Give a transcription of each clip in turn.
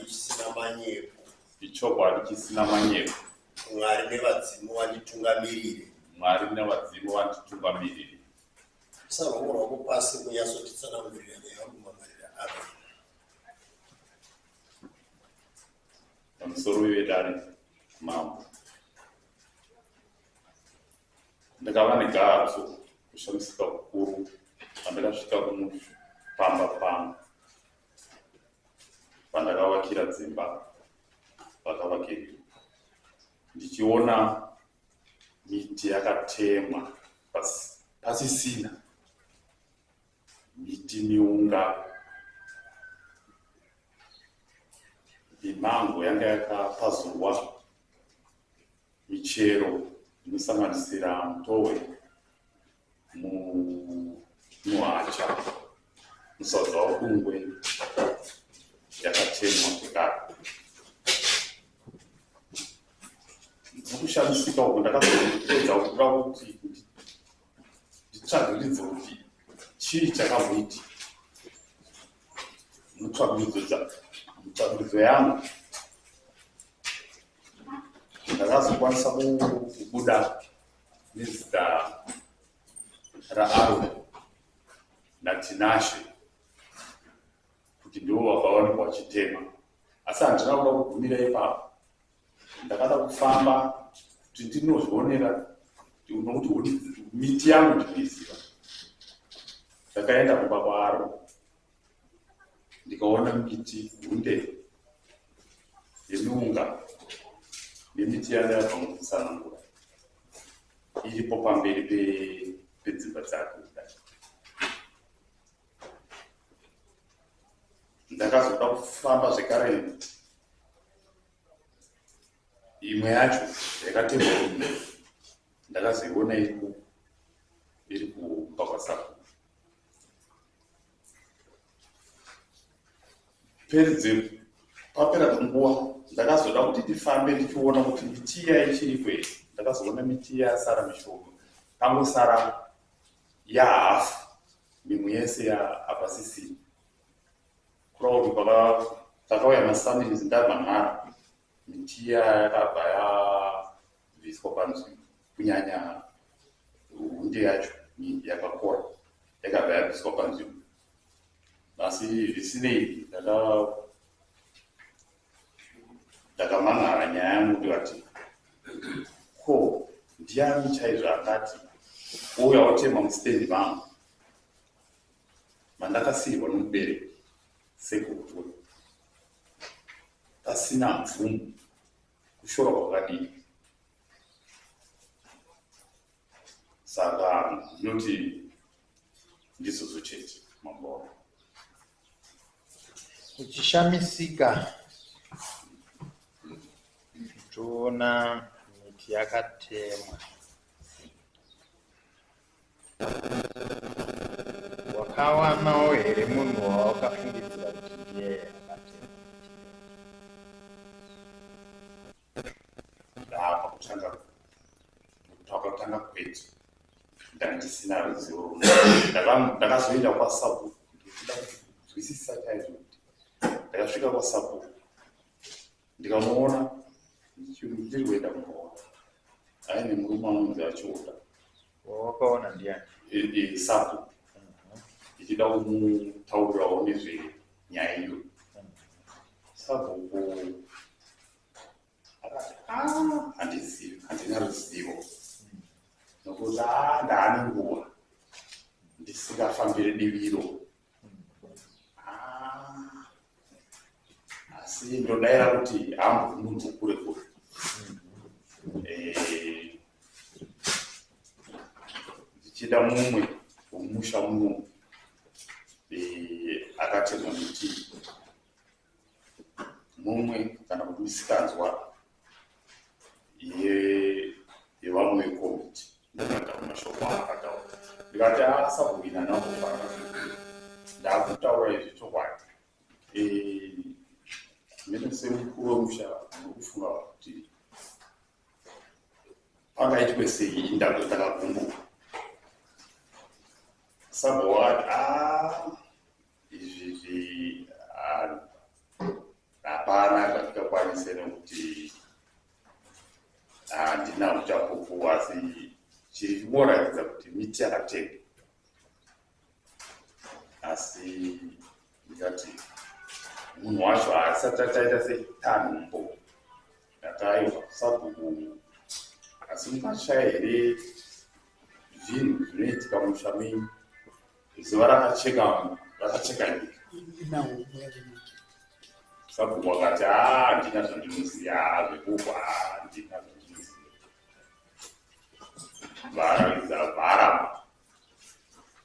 chisina manyepo. Ichokwadi chisina manyepo. Mwari nevadzimu vanditungamirire. Mwari nevadzimu vanditungamirire. Isa ruoko rwako pasi kunyatsotitsanangurira nyaya yauri kumamarira. Amen. Pamusoro wedare mambo. Ndakava negadzo kushamisika kukuru pandakasvika pamba pangu pandakavakira dzimba vakavakirirwa ndichiona miti yakatemwa pasisina miti miunga mimango yanga yakapazurwa Michero inosanganisira mutohwe, muhacha, musadza wepungwe yakatemwa zvekare. Nokushamisika uku ndakazopedza kuda kuti nditsvagiridze kuti chii chakamboitika. Mutsvagiridzo yangu Ndakazokwanisa kubuda nezita raAron naTinashe kuti ndivo vakawanikwa vachitema, asi handina kuda kugumira ipapo. Ndakada kufamba kuti ndinozvionera nokuti miti yangu ndinoiziva. Ndakaenda kumba kwaAron ndikaona miti hunde yemiunga nemiti yandabva mukutsanangura iripo pamberi pedzimba dzake kudai. Ndakazoda kufamba zvekare imwe yacho yakatemwa ndakazoiona iri kumba kwasabhuku. Pedze papera kanguva ndakazoda kuti ndifambe ndichiona kuti miti iya ichiripo here. Ndakazoona miti iya yasara mishoma, pangosara yahafu, mimwe yese hapasisina. Kureva kuti pakauya masamirizi ndamhan'ara, miti iya yakabva yabviswa panzvimbo, kunyanya hunde yacho yakakora yakabva yabviswa panzvimbo. Asi zvisinei ndakamhan'ara nyaya yangu ndikati ko ndiani chaizvo akati ouya otema musitendi mangu mandakasiirwa nomubereki segotwe pasina mvumo kushora kwakadii Saka ndinoti ndizvozvo chete mambo wangu. Uchishamisika uchiona miti yakatemwa. Wakawanawo here munhu wawakafungidzira kuti ndiye akatema miti iyoyo? Pakutanga pakutanga kwete ndanga ndisina ruzivo ndakazoenda kwasabhuku ndichida kunzwisisa chaizvo kuti ndakasvika kwasabhuku ndikamuona ndiri kuenda kumboona aine murume anonzi achiuda wawakaona ndiani sabhuku ndichida kumutaurirawo nezvenyaya iyo sabhuku Akati, ah, handizivi, handina ruzivo nokuti ah, ndaane nguva ndisingafambire diviro. Ah, asi ndodaira kuti hamburi munhu wekure kure. Eh, ndichida mumwe wemusha muno eh, akatemwa miti mumwe kana kuti misikanzwa yevamwe vekomiti ndakataura mashoko aakataura ndikati asabhuina nakufara ndakutaura izvi chokwadi eh, mene semukuru wemusha muri kufunga kuti pangaitwe sei ndakagumbuka sabhowati ah, izvi hapana. Handikwanise nekuti handina uchapupu, asi chiri kungoratidza kuti miti yakatemwa. Asi ndikati munhu wacho haasati ataita setanhumbo. Ndakaiwa sabhuku, asi mungashaya here zvinhu zvinoitika mumusha menyu? Zuva rakacheka rakacheka nyika. Sabhuku akati, "Haa, handina zvandinoziva, haa, zvekuku, haa, handina zvandinoziva." Varatidza varamba.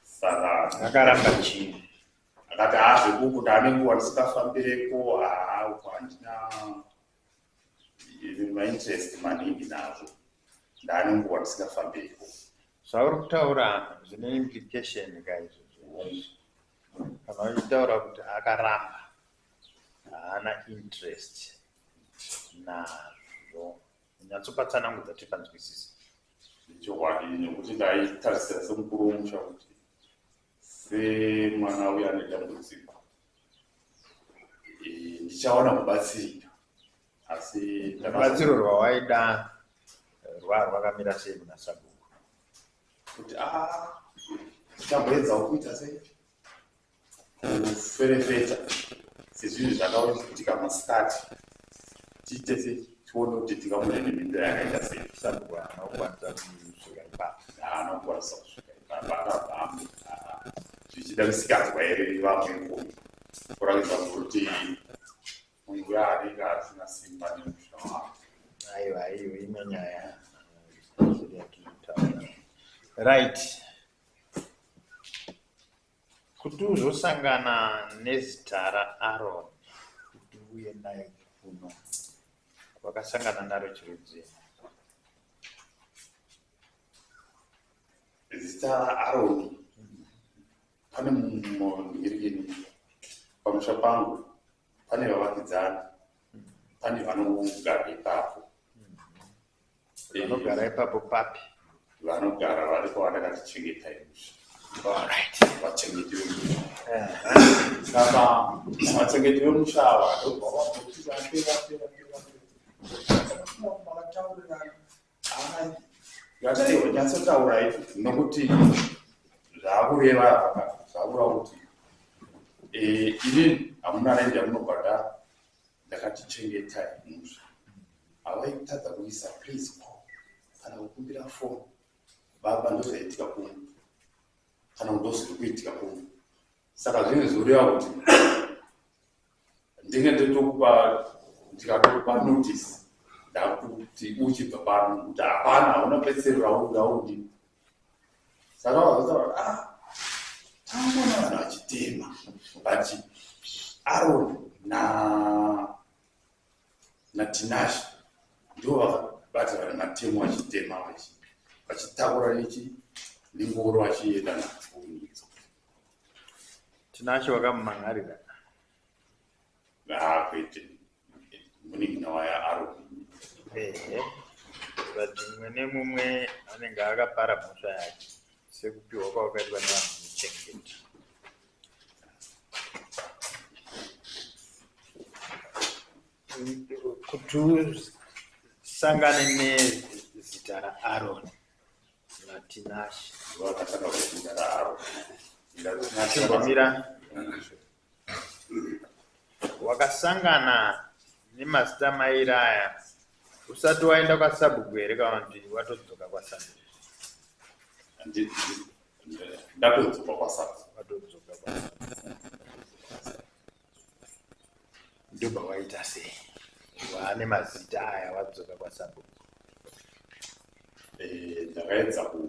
Saka Akaramba chii? Akati, "Haa, zvekuku ndaane nguva ndisingafambireko, haa, uko handina mainterest maningi nazvo, ndaane nguva ndisingafambireko." Zvauri kutaura zvine implication kaizvozvo. Kana uchitaura kuti akaramba, haana interest nazvo, nyatsopatsanangudza tipanzwisise. Chokwadi, nekuti ndaitarisira semukuru womusha kuti semwana uyo ane dambudziko, ndichawana kubatsirika, asi Rubatsiro rwawaida rwakamira sei kuna sabhuku? Kuti a tichamboedzawo kuita sei, kuferefeta sezvinhu zvakaitika masikati, tiite sei, tione kuti tingabude nemhinduro yakaita sei. Sabhuku haana kukwanisa kusvika ipapo? Haana kukwanisa kusvika ipapo, akabva zvichida misikanzwa here vamwe, kuratidza kuti munhu uyo anenge asina simba nemusha wavo. Aiwa, iyo imwe nyaya isiri yatiri kutaura. Right, kuti uzosangana nezita raAron, kuti uye naye kuno, wakasangana naro chirudzii? Zita raAroni, pane mundingirikini pamusha pangu, pane vavakidzani, pane vanogara ipapo. Vanogara ipapo papi? Vanogara varipo vandakatichengeta imusha. Vachengeti vemusha. Saka vachengeti vemusha ava ndobva vamboti vape vape vape vape makataurirana. Ngataiwa nyatsotaurai, nokuti zvaakureva apa, zvaakureva kuti inini hamuna rendi yamunobhadhara, ndakatichengetai musha. Havaitadza kuisa please call kana kukumbira foni, "Baba, ndozvaitika kuno," kana kuti, "Ndozviri kuitika kuno." Saka zvinhu zvoreva kuti ndinge ndotokupa, ndikatokupa notice, ndakuti uchibva pano, kuti hapana, hauna betsero raudi. Saka vazotaura, "Ah, tangoona vanhu vachitema, but Aron naTinashe ndivo vakabatirana matemo vachitema, vachitakura nechi nengoro vachienda nadzo." Tinashe wakamumhan'arira? Ah, kwete, munin'ina waAron. Ehe, but mumwe nemumwe anenge akapara mhosva yake sekupiwa kwawakaitwa nevanhu vanochengeta. Kuti usangane nezita raAron naTinashe, Vakatanga kuzita raAron. Chimbomira. Wakasangana nemazita mairi aya usati waenda kwasabhuku here, kana kuti watodzoka kwasabhuku? Ndatodzoka kwasabhuku. Watodzoka kwasabhuku, ndobva waita sei waane mazita aya wadzoka kwasabhuku? Ndakaedza ku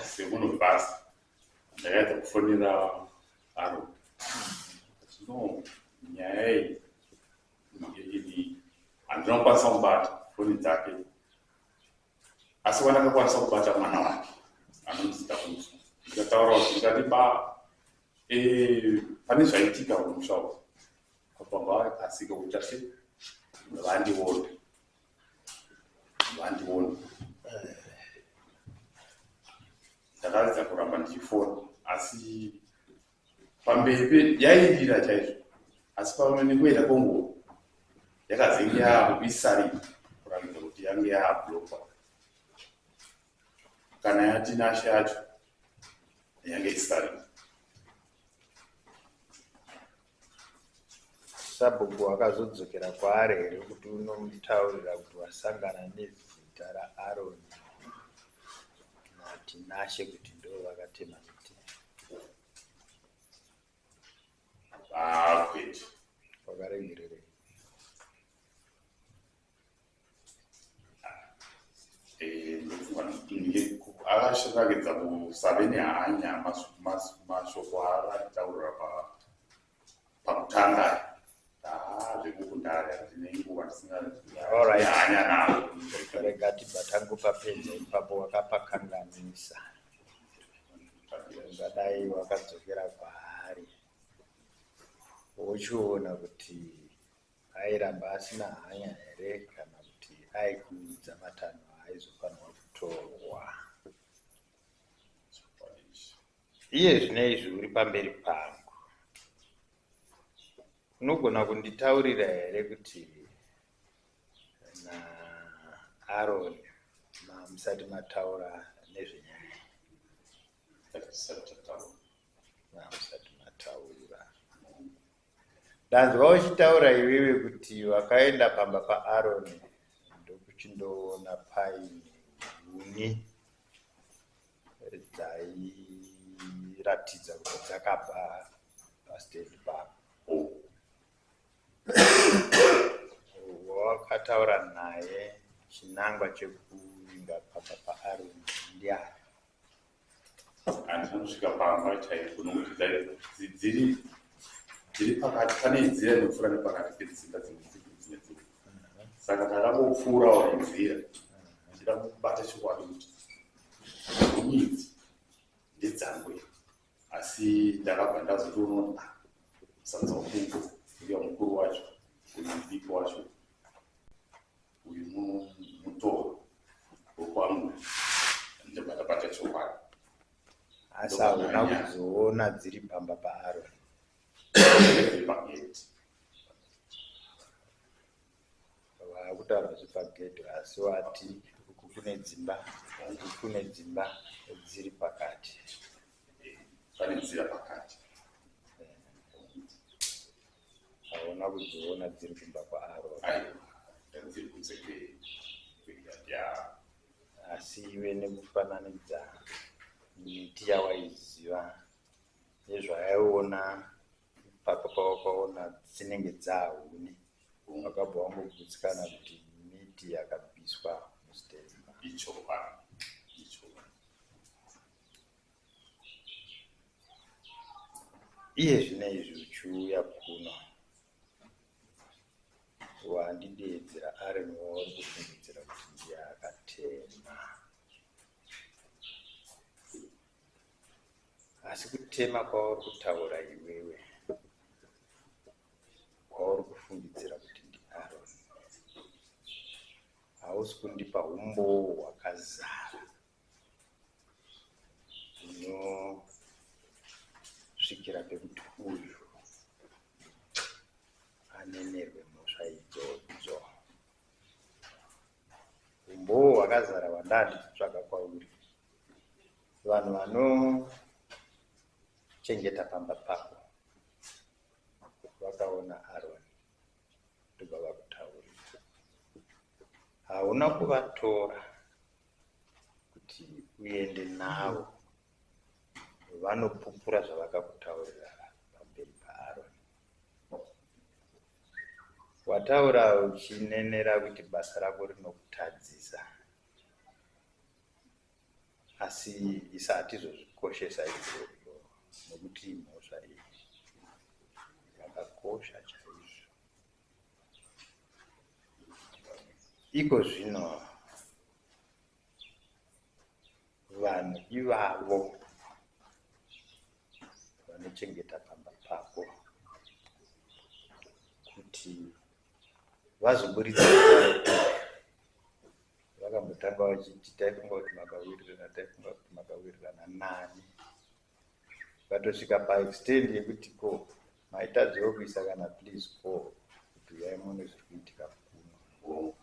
semunhu basi, ndakaedza kufonera Aron. No, nyaya iyi ini handina kukwanisa kubata foni dzake, asi wandakakwanisa kubata mwana wake anonzi Takufa. Ndikataura kuti, ndikati, "Ba, pane zvaitika kumusha uku." Abva vakasika kuita se vandiona, vandiona. Ndakaedza kuramba ndichifona, asi pamberi yairira chaizvo, asi pamwe nekuenda kwenguva. Yakazenge yakuisarira kuratidza kuti yange yablokwa. Kana yaTinashe yacho yange isarira. Sabhuku wakazodzokera kwaari here kuti unomutaurira kuti wasangana nezita raAroni naTinashe kuti ndo vakatema miti? Ah, kwete. Wakaregererei? Akashirakidza kusave nehanya mashoko aaritaurira pakutanga haa zvekukundari handine nguva ndisina nazvo. Rega tibva tangopapedza ipapo. Wakapakanganisa, ungadai wakadzokera kwaari wochiona kuti airamba asina hanya here kana kuti aikuudza matanho aaizofanirwa kutorwa. Iye zvino izvi uri pamberi pangu, unogona kunditaurira here kuti naAroni mamusati mataura nezvenyaya? Mamusati mataura. Ndanzwa uchitaura iwewe kuti wakaenda pamba paAroni ndokuchindoona paine huni dzairatidza kuti dzakabva pastendi pako. Wakataura naye chinangwa chekuvinga pamba paAroni ndiani? Handina kusvika pamba chaipo nokuti dziri dziri pakati, pane nzira inopfuura nepakati pedzimba dzimwe dzimwe dzimwe, saka takangopfuurawo nenzira ndichida kubata chokwadi kuti huni idzi ndedzangu here, asi ndakabva ndazotoona kuti ah, sadza wakuko uya mukuru wacho, uyu mudiki wacho, uyu mutorwa wekwangu, ndobva ndabata chokwadi. Asi hauna kuzoona dziri pamba paAroni? Dziri pagedhi. Vaakutaura zvepagedhi, asi wati uku kune dzimba, uku kune dzimba dziri pakati. Pane nzira pakati. Hauna kudziona dziri kumba kwaAroni? Aiwa, dziri kunze kweyadhi. Asi iwe nekufananidza miti yawaiziva nezvayaiona ipapo pawakaona dzinenge dzaahuni, wakabva wangogutsikana kuti miti yakabviswa mustendi. Ichokwadi, ichokwadi. Iye zvino izvi uchiuya kuno wandideedzera Aroni wauri kufungidzira kuti ndiye akatema. Asi kutema kwauri kutaura iwewe, kwauri kufungidzira kuti ndiAroni, hausi kundipa umbowo hwakazara hunosvikira pekuti uyu anenerwe mhosva idzodzo. Umbowo hwakazara hwandaa ndichitsvaga kwauri, vanhu vanochengeta pamba pako vakaona Aroni ndobva vakutaurira. Hauna kuvatora kuti uende navo vanopupura zvavakakutaurira pamberi paAroni. Wataura uchinenera kuti basa rako rinokutadzisa, asi isa hatizozvikoshesa izvozvo nokuti mhosva iyi yakakosha chaizvo. Iko zvino vanhu ivavo vanochengeta pamba pako kuti vazoburitsa, vakambotanga vachiti taifunga kuti makawirirana, taifunga kuti makawirirana nani, vatosvika paextend yekuti ko maitadzawo kuisa kana please call. Kuti uyai muone zviri kuitika kuno.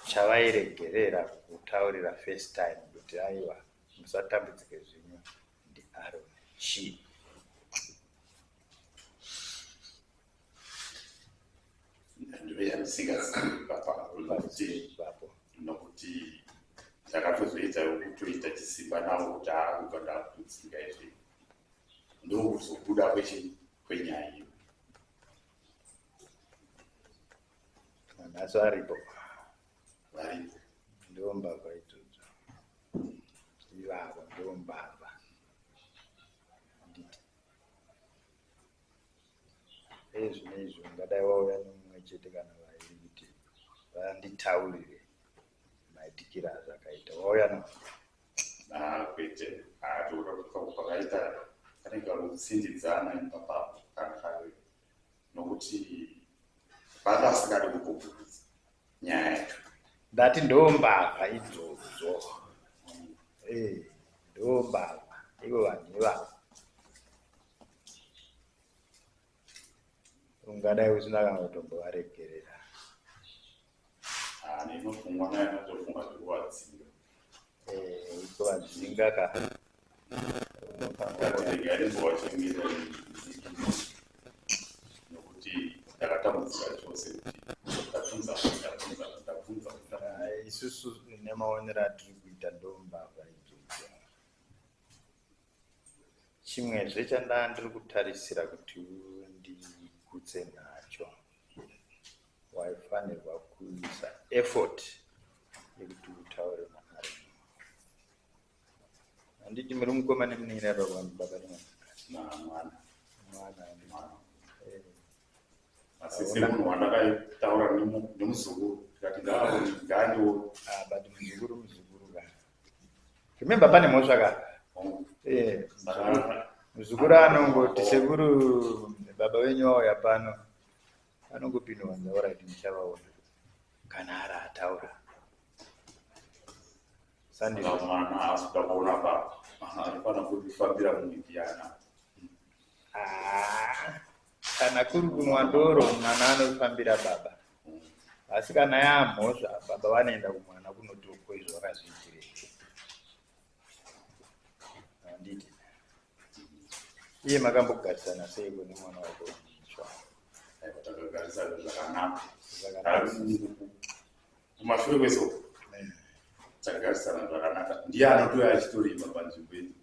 Chavairegerera kutaurira first time kuti aiwa, musatambudzike zvenyu, ndiAron chii? Ndive yandisingazivi papa, nokuti Ipapo. Nokuti ndakatozoita kutoita chisimba navo kuti aakubva ndakutodzinga izvi, ndokuzobuda kwenyaya iyo. Nanhasi aripo? Varipo. Ndo mbavha idzodzo, ivavo ndo mbavha, handiti? Uye zvino izvi ungadai wauya nemumwe chete kana vairi kuti vanditaurire maitikiro azvakaita. Wauya navo? Ah, kwete, toda pakaita panenge kakutsindidzana ipapapo kana kare, nokuti vanga vasingadi kubvubvudza nyaya yacho. Ndati ndo mbavha idzodzo. Ndo mbavha ivo vanhu ivavo. Ungadai usina kana kutombovaregerera. Ah, ndinofungwa naye, natofunga zvekuvadzinga. Kuvadzinga ka. Ngati regai ndimbovachengeta, nokuti ndakatambudzika chose kuti ndabvunza, ndabvunza, ndabvunza, ndabvunza. Isusu nemaonero atiri kuita, ndo mbavha idzodzo. Chimwezve chandaa ndiri kutarisira kuti undigutse nacho, waifanirwa kuisa effort yekuti utaure naAron. Handiti muri mukoma nemunin'ina baba, baba nemwana? Namwana. Mwana, handiti? Mwana. Asi semunhu wandakaitaura nemuzukuru, tikati ngaaone, ngaandione. Ah, but muzukuru muzukuru ka. Remember, pane mhosva ka. Saka Muzukuru anongoti, "Sekuru, baba venyu vauya pano," anongopindwa, "Alright, ndichavaona," kana ari ataura. Sandizvo? Saka mwana haasi kuda kuona baba, anofanira kufambira mumidhiyana. Ah, kana kuri kunwa doro, mwana anofambira baba, asi kana yamhosva, baba vanoenda kumwana kunoti, "Uko izvo wakazviitirei?" Handiti iye makambogarisana seiko nemwana wako mutsva? Aiwa, takagarisana zvakanaka. Zvakanaka. Kumashure kwese uko takagarisana zvakanaka. Ndiye anotouya achitorima panzvimbo yedu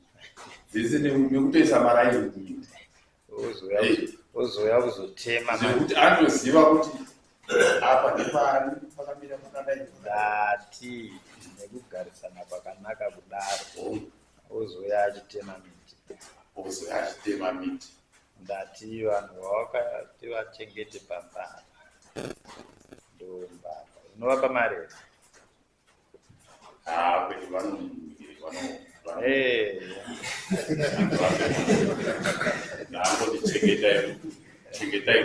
dzese nekutoisa maraini kumiti. Ozouya kuzotema. Zvekuti anoziva kuti apa ndepari, pakamira pakadai, pakadai. Ndati nekugarisana kwakanaka kudaro, ozouya achitema miti? Ozouya achitema miti. Ndati vanhu vawakati vachengete pamba apa ndombavha. Unovapa mari here? Haa, kwete, vano ndangoti chengetai, chengetai.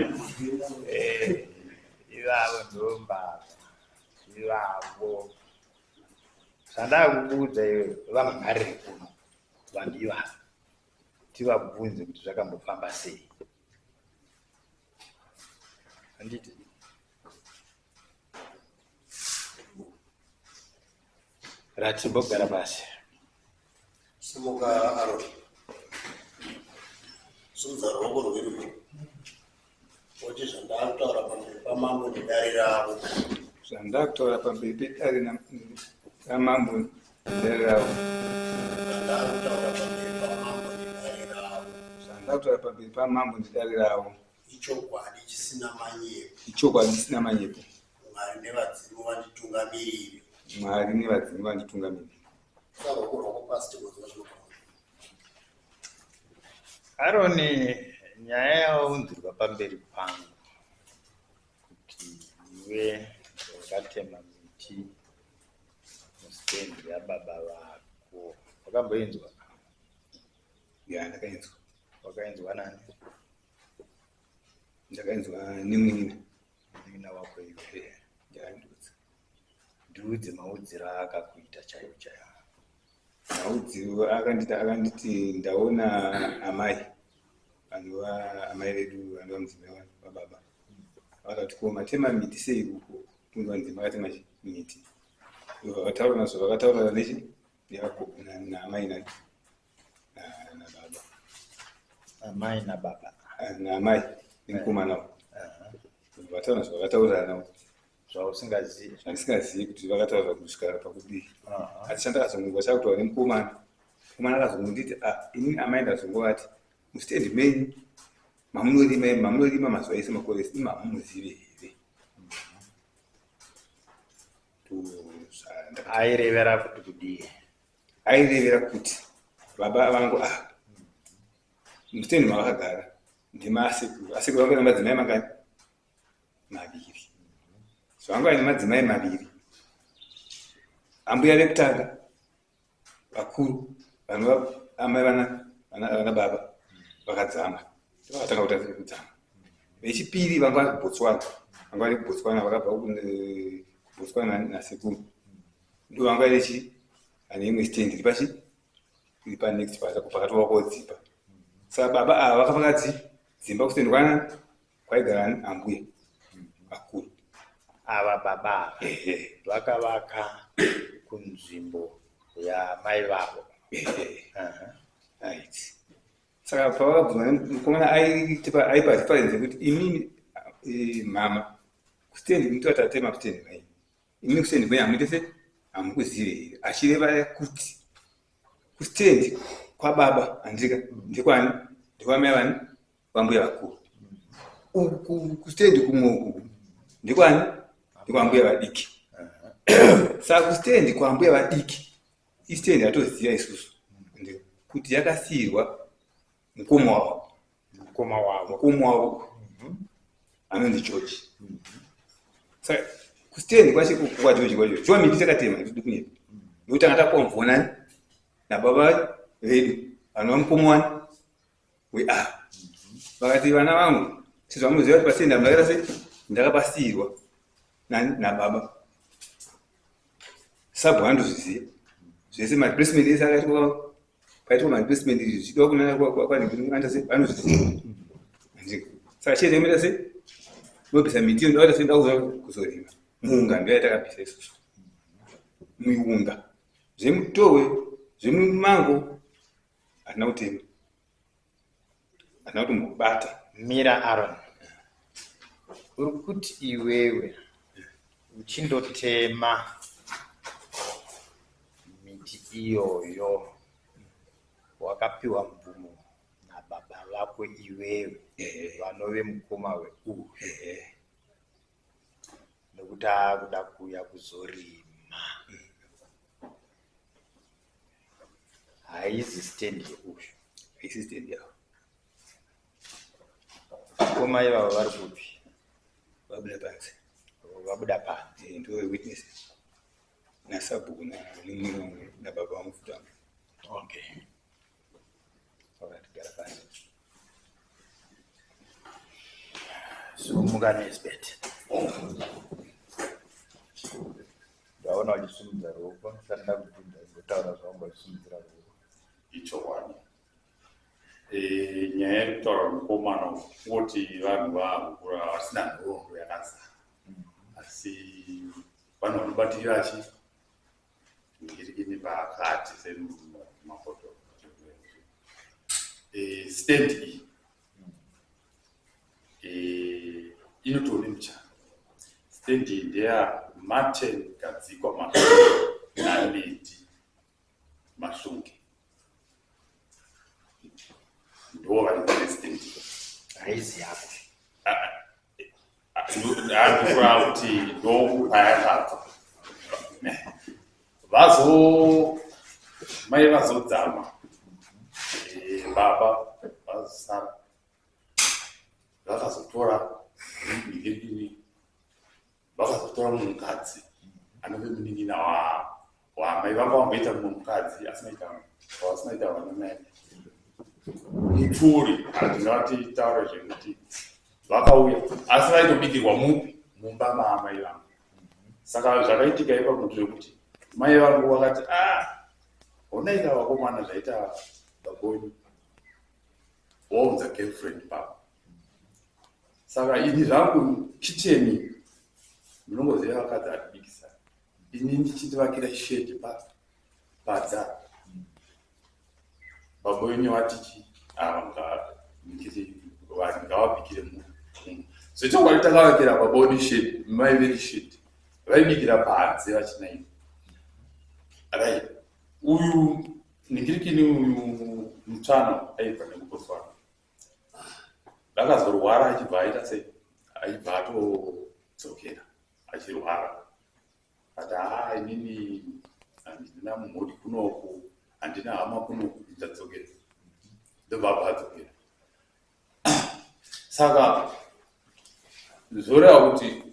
Ivavo ndombavha ivavo. Zvandakukuudza iwe, vamhangarire kuno vanhu ivavo, tivabvunze kuti zvakambofamba sei, handiti? Ratimbogara pasi. Simuka, Aron. Simudza ruoko rwerudyi, oti, "Zvandakutaura pamberi pamambo nedare ravo." Zvandakutaura pamberi pedare ramambo nedare ravo. Zvandakutaura pamberi pamambo nedare ravo. Zvandakutaura pamberi pamambo nedare ravo. Ichokwadi chisina manyepo. Ichokwadi chisina manyepo. Mwari nevadzimu vanditungamirire. Mwari nevadzimu vanditungamirire. Isa ruoko rwako pasi, tigonzwa zvinobva. Aroni, nyaya yaunzirwa pamberi pangu kuti iwe wakatema miti musitendi yababa vako, wakamboinzwa? Ya, ndakainzwa. Wakainzwa nani? Ndakainzwa nemunin'ina. Munin'ina wako iwe? Ndakandiudza. Ndiudze maudziro aakakuita chaiwo chaiwo. Maudziro akanditi, akanditi, "Ndaona amai." Vanova amai vedu, vanova mudzimai wababa, vakati, "Ko matema miti sei uko?" Kunzi makatema miti. Vakataura nazvo, vakataura nechi naamai nababa. Amai nababa. Naamai nemukomana. Vataura nazvo, vakataurirana. Zvausingazivi. Zvandisingazivi kuti vakataura kusvika pakudii, asi chandakazongongwa chakutaura nemukomana, mukomana akazongonditi, "Ah, inini amai ndazongovati musitendi menyu mamunorima, mamunorima mazuva ese, makore ese, imi hamumuzive here?" Airevera kuti kudii? Airevera kuti baba vangu ava musitendi mavakagara ndemaasekuru. Asekuru vangu madzimai mangani? Maviri. So vanga vaine madzimai maviri. Ambuya vekutanga vakuru, vanova amai vana baba, vakadzama, vakatanga kuita kudzama. Vechipiri vanga vari kuBotswana, vanga vari kuBotswana, vakabva kuBotswana nasekuru, ndo vanga vaine ane imwe stendi iri pachi iri panext pakatovakwawo dzimba. Saka baba ava vakavaka dzimba kustendi kwana kwaigara ambuya vakuru. Ava baba ava vakavaka kunzvimbo yamai vavo. Right, saka pavakabvunza mukomana aipa reference yekuti imimi mama kustendi muti vatatema kustendi mai, imi kustendi kwenyu hamuite se hamukuzive here? Achireva kuti kustendi kwababa handika ndekwani? Ndekwamai vani? Vambuya vakuru. Uku kustendi kumwe uku ndekwani? Ndekwambuya vadiki. Saka kustendi kwambuya vadiki istendi yatoziva isusu kuti yakasiyirwa mukoma wavo. Mukoma wavo. Mukoma wavo anonzi George. Saka kustendi kwacho kwaGeorge kwacho shuwa miti takatema, tidi kunyepa, nekuti tanga tapuwa mvonani nababa vedu vanova mukoma wani weava. Vakati, "Vana vangu, sezvamunoziva kuti pastendi apa ndakaita sei, ndakapasiyirwa nababa sabhu, andozviziva zvese, mareplacement ese akaitwa, paitwa mareplacement zvichidiwa kuna se vanozviziva. Saka chete muita se unobvisa miti iyo, ndakuita se ndakuza kuzorima muunga, ndo yatakabvisa isusu miunga. Zvemutowe, zvemumango hatina kutema, hatina kutombobata." Mira, Aaron. Uri kuti iwewe uchindotema miti iyoyo wakapiwa mvumo nababa vako iwewe, vanove mukoma weuyu, nekuti aakuda kuuya kuzorima. Haizi stendi yeuyu? Haisi stendi yavo. Mukoma ivavo vari kupi? Vabuda panze. Vabuda panze. Ndo witness nasabhuku nemumwe wangu nababa vangu futi vangu. Okay, alright, gara pasi. Sumuka nesbet. Ndaona uchisimudza ruoko, ndisati ndakubvunza, imbotaura zvaunga uchisimudzira ruoko. Ichokwadi. Nyaya iri kutaura mukomana kungoti vanhu vakukura vasina nhoroondo yakazara, asi vanhu vanobatirira chi ngirikini pakati semapoto. Stand iyi inotori nemuchano. Stand iyi ndeya Martin Gadzikwa Mahlunge naLady Mahlunge, ndo vari president. Haizi yako? Andikura kuti ndo payakabva. Vazo mai vazodzama, baba vazosara, vakazotora mhiririri, vakazotora mumwe mukadzi anove munin'ina wamai vanga vamboita mumwe mukadzi asinaita vasinaita vana naye mupfuuri. Hatingati taura zvekuti vakauya, asi vaitobikirwa mupi mumba maamai vangu. Saka zvakaitika ipapo ndezvekuti mai vangu vakati, "A, honaika vakomana, zvaita bagonyu." Waunza girlfriend baba. Saka ini zvangu kicheni, munongoziva vakadzi atibikisa. Ini ndichitivakira shed padza. Baba wenyu vatichi ava ngavabikire munhu. Zvechokwadi takavakira baba wedu shed, mai vedu shed. Vaibikira panze vachinaini. Right. Uyu ningirikini uyu mutsvano aibva nekuBotswana. Ndakazorwara achibva aita sei? Achibva atodzokera achirwara. Ati haa, inini handina mumhuri kunoku, handina hama kunoku, ndichadzokera. Ndobva abva adzokera. Saka zvoreva kuti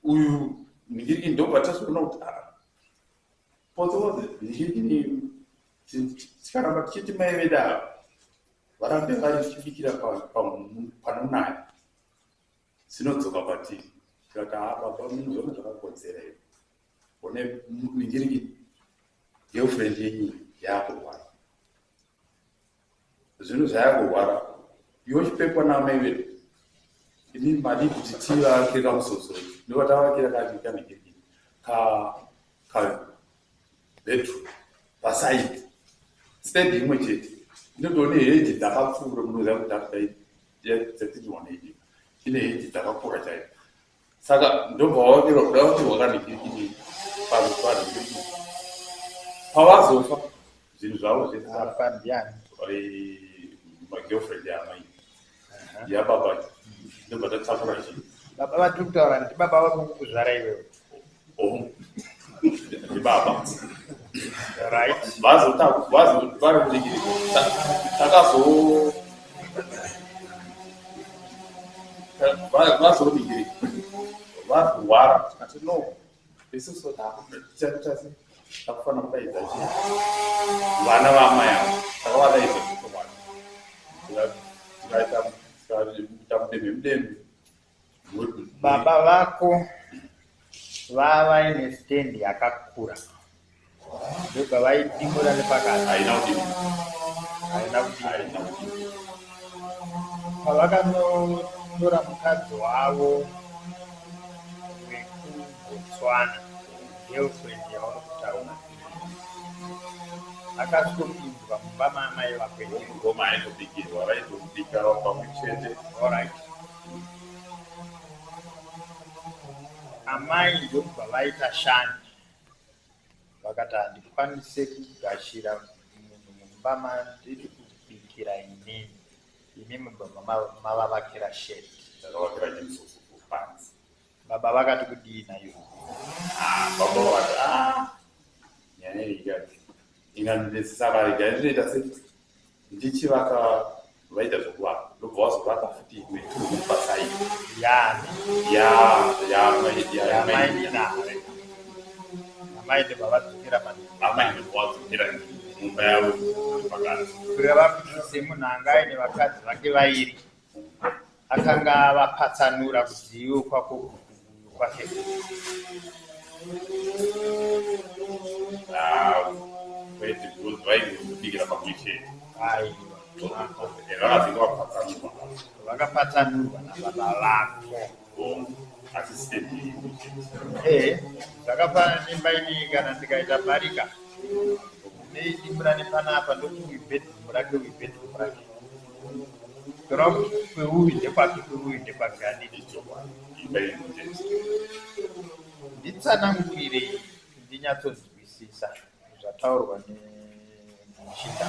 uyu ningirikini ndobva tazoona kuti potse ningirikini tikaramba tichiti mai vedu ava varambe vari tichibikira panonaya, zvinodzoka kwatiri. Tikati haa, baba, munozona zvakakodzera izvi. One ningirikini girlfriend yenyu yaakurwara, zvinhu zvayakurwara, yochipepwa naamai vedu. Ini madi kuti tivakire kamusosoro, ndovatavakira kaningirikini ka bedroom paside, stand imwe chete inotoone heji dzakapfuura. Munoziva kuti dzatiriwana iji ine heji dzakakura chaizvo. Saka ndobva wavakirwa kuda vakirwa kaningirikini paningirikini. Pavazofa, zvinhu zvavo zvese Afa ndiani? Magirlfriend yaamai yababa, ndobva tatakura chinhu. Baba vatiri kutaura ndibaba vako kukuzvara iwewe? Oh, ndibaba. Right. Vari kudikiri takazo vazodikiri varwara, tikati no, isusu takufanira kudaidza chii vana vamai ava. Takavadaidza zvechokwadi, tikaita mudembe mudembe. Baba vako vavaine stand yakakura, ndobva vaidimura nepakati? Haina kudimura. Haina kudimura? Haina kudimura. Pavakanotora mukadzi wavo wekuBotswana, girlfriend yauri kutaura, akasvikopindwa mumba maamai vako here? Ngoma aitobikirwa, vaitobika pamwe chete. Alright, amai ndokubva vaita shanje, vakati handikwanise kugashira munhu mumba mandiri kubikira inini. Imi mubva mavavakira shed. Takavakira chimusoso panze. Baba vakati kudii naizvozvo? Ah, baba vakati a nyaya iyi ingandinetsa, saka rega ndinoita se ndichivaka. Vaita zvokuvaka, ndobva vazovaka futi imwe two paside. Yani? Yamai. Yamaininare amai ndobva vadzokera pane Amai ndobva vadzokera mumba yavo pakati. Kureva kuti semunhu anga aine vakadzi vake vairi, akanga avapatsanura kuti iwe kwako uku, uyu kwake uku. Ah, kwete, because vaingobikira pamwe chete. Aiwa. Vakazenge vapatsanurwa. Vakapatsanurwa nababa vako. Asi stand imwe chete. Ee, zvakafanana nemba inei, kana ndikaita barika, ndinoidimura nepanapa, ndoti uyu bedroom rake, uyu bedroom rake. Kureva kuti kweuyu ndekwake, kweuyu ndekwake, handiti? Ichokwadi, imba imwe chete. Nditsanangurirei ndinyatsonzwisisa zvataurwa nemuchinda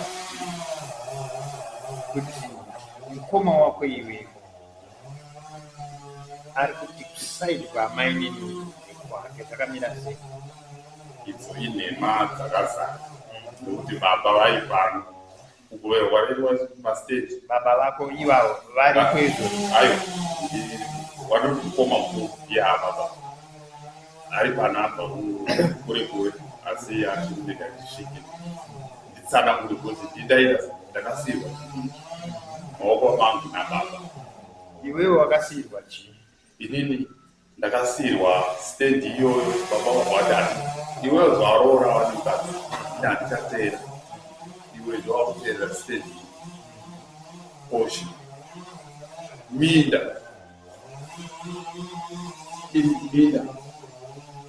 kuti mukoma wako iwewe ari kuti kuside kwaamainini kwake zvakamira sei? Idzo inhema dzakazara, nokuti baba vaipano kugoverwa rerwa mastage. Baba vako ivavo variko izvozvo? Aiwa, wanoti mukoma mukuru ya baba ari panapa kure kure, asi atirega tisvike nditsanangure kuti ndindaita ndakasiyirwa chii maoko mangu nababa. Iwewe wakasiyirwa chii? Inini ndakasiyirwa stand iyoyo. Baba vabva vati iwewe zvaroora wani mukadzi, ini handichateera iwe, zvawakuteerera stand iyi. Oshe minda minda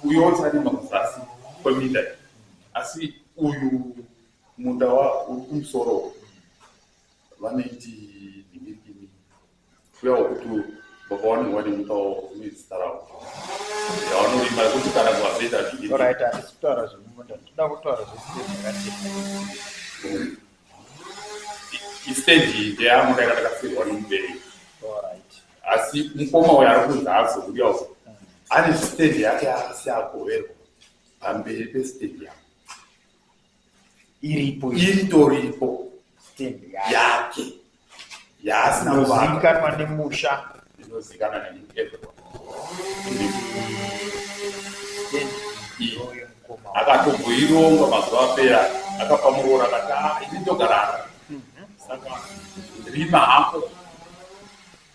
uyo wose kuzasi kweminda iyi, asi uyu munda uri kumusoro vanoiti nhingirikini uya wekuti baba vanenge vane munda unezita ravo yavanorima yekuti kana kuvazoita nhingirikini. Alright, handisi kutaura zvemumunda, ndoda kutaura zvestand yakatemwa. Istendi ndeyangu, ndanga ndakasirwa nomubereki. Alright. Asi mukoma uyo ari kunzi azouya uko ane stendi yake yaakasi agoverwa pamberi pestendi yako. Iripo? Iritoripo. Stand yake? Yake yaasina kuvaka. Inozivikanwa nemusha? Inozivikanwa neeveryone. Stand iyoyo mukoma wako. Akatomboironga mazuva apera, akapa muroora, akati, "Ah, ini ndogarara, saka rima hako."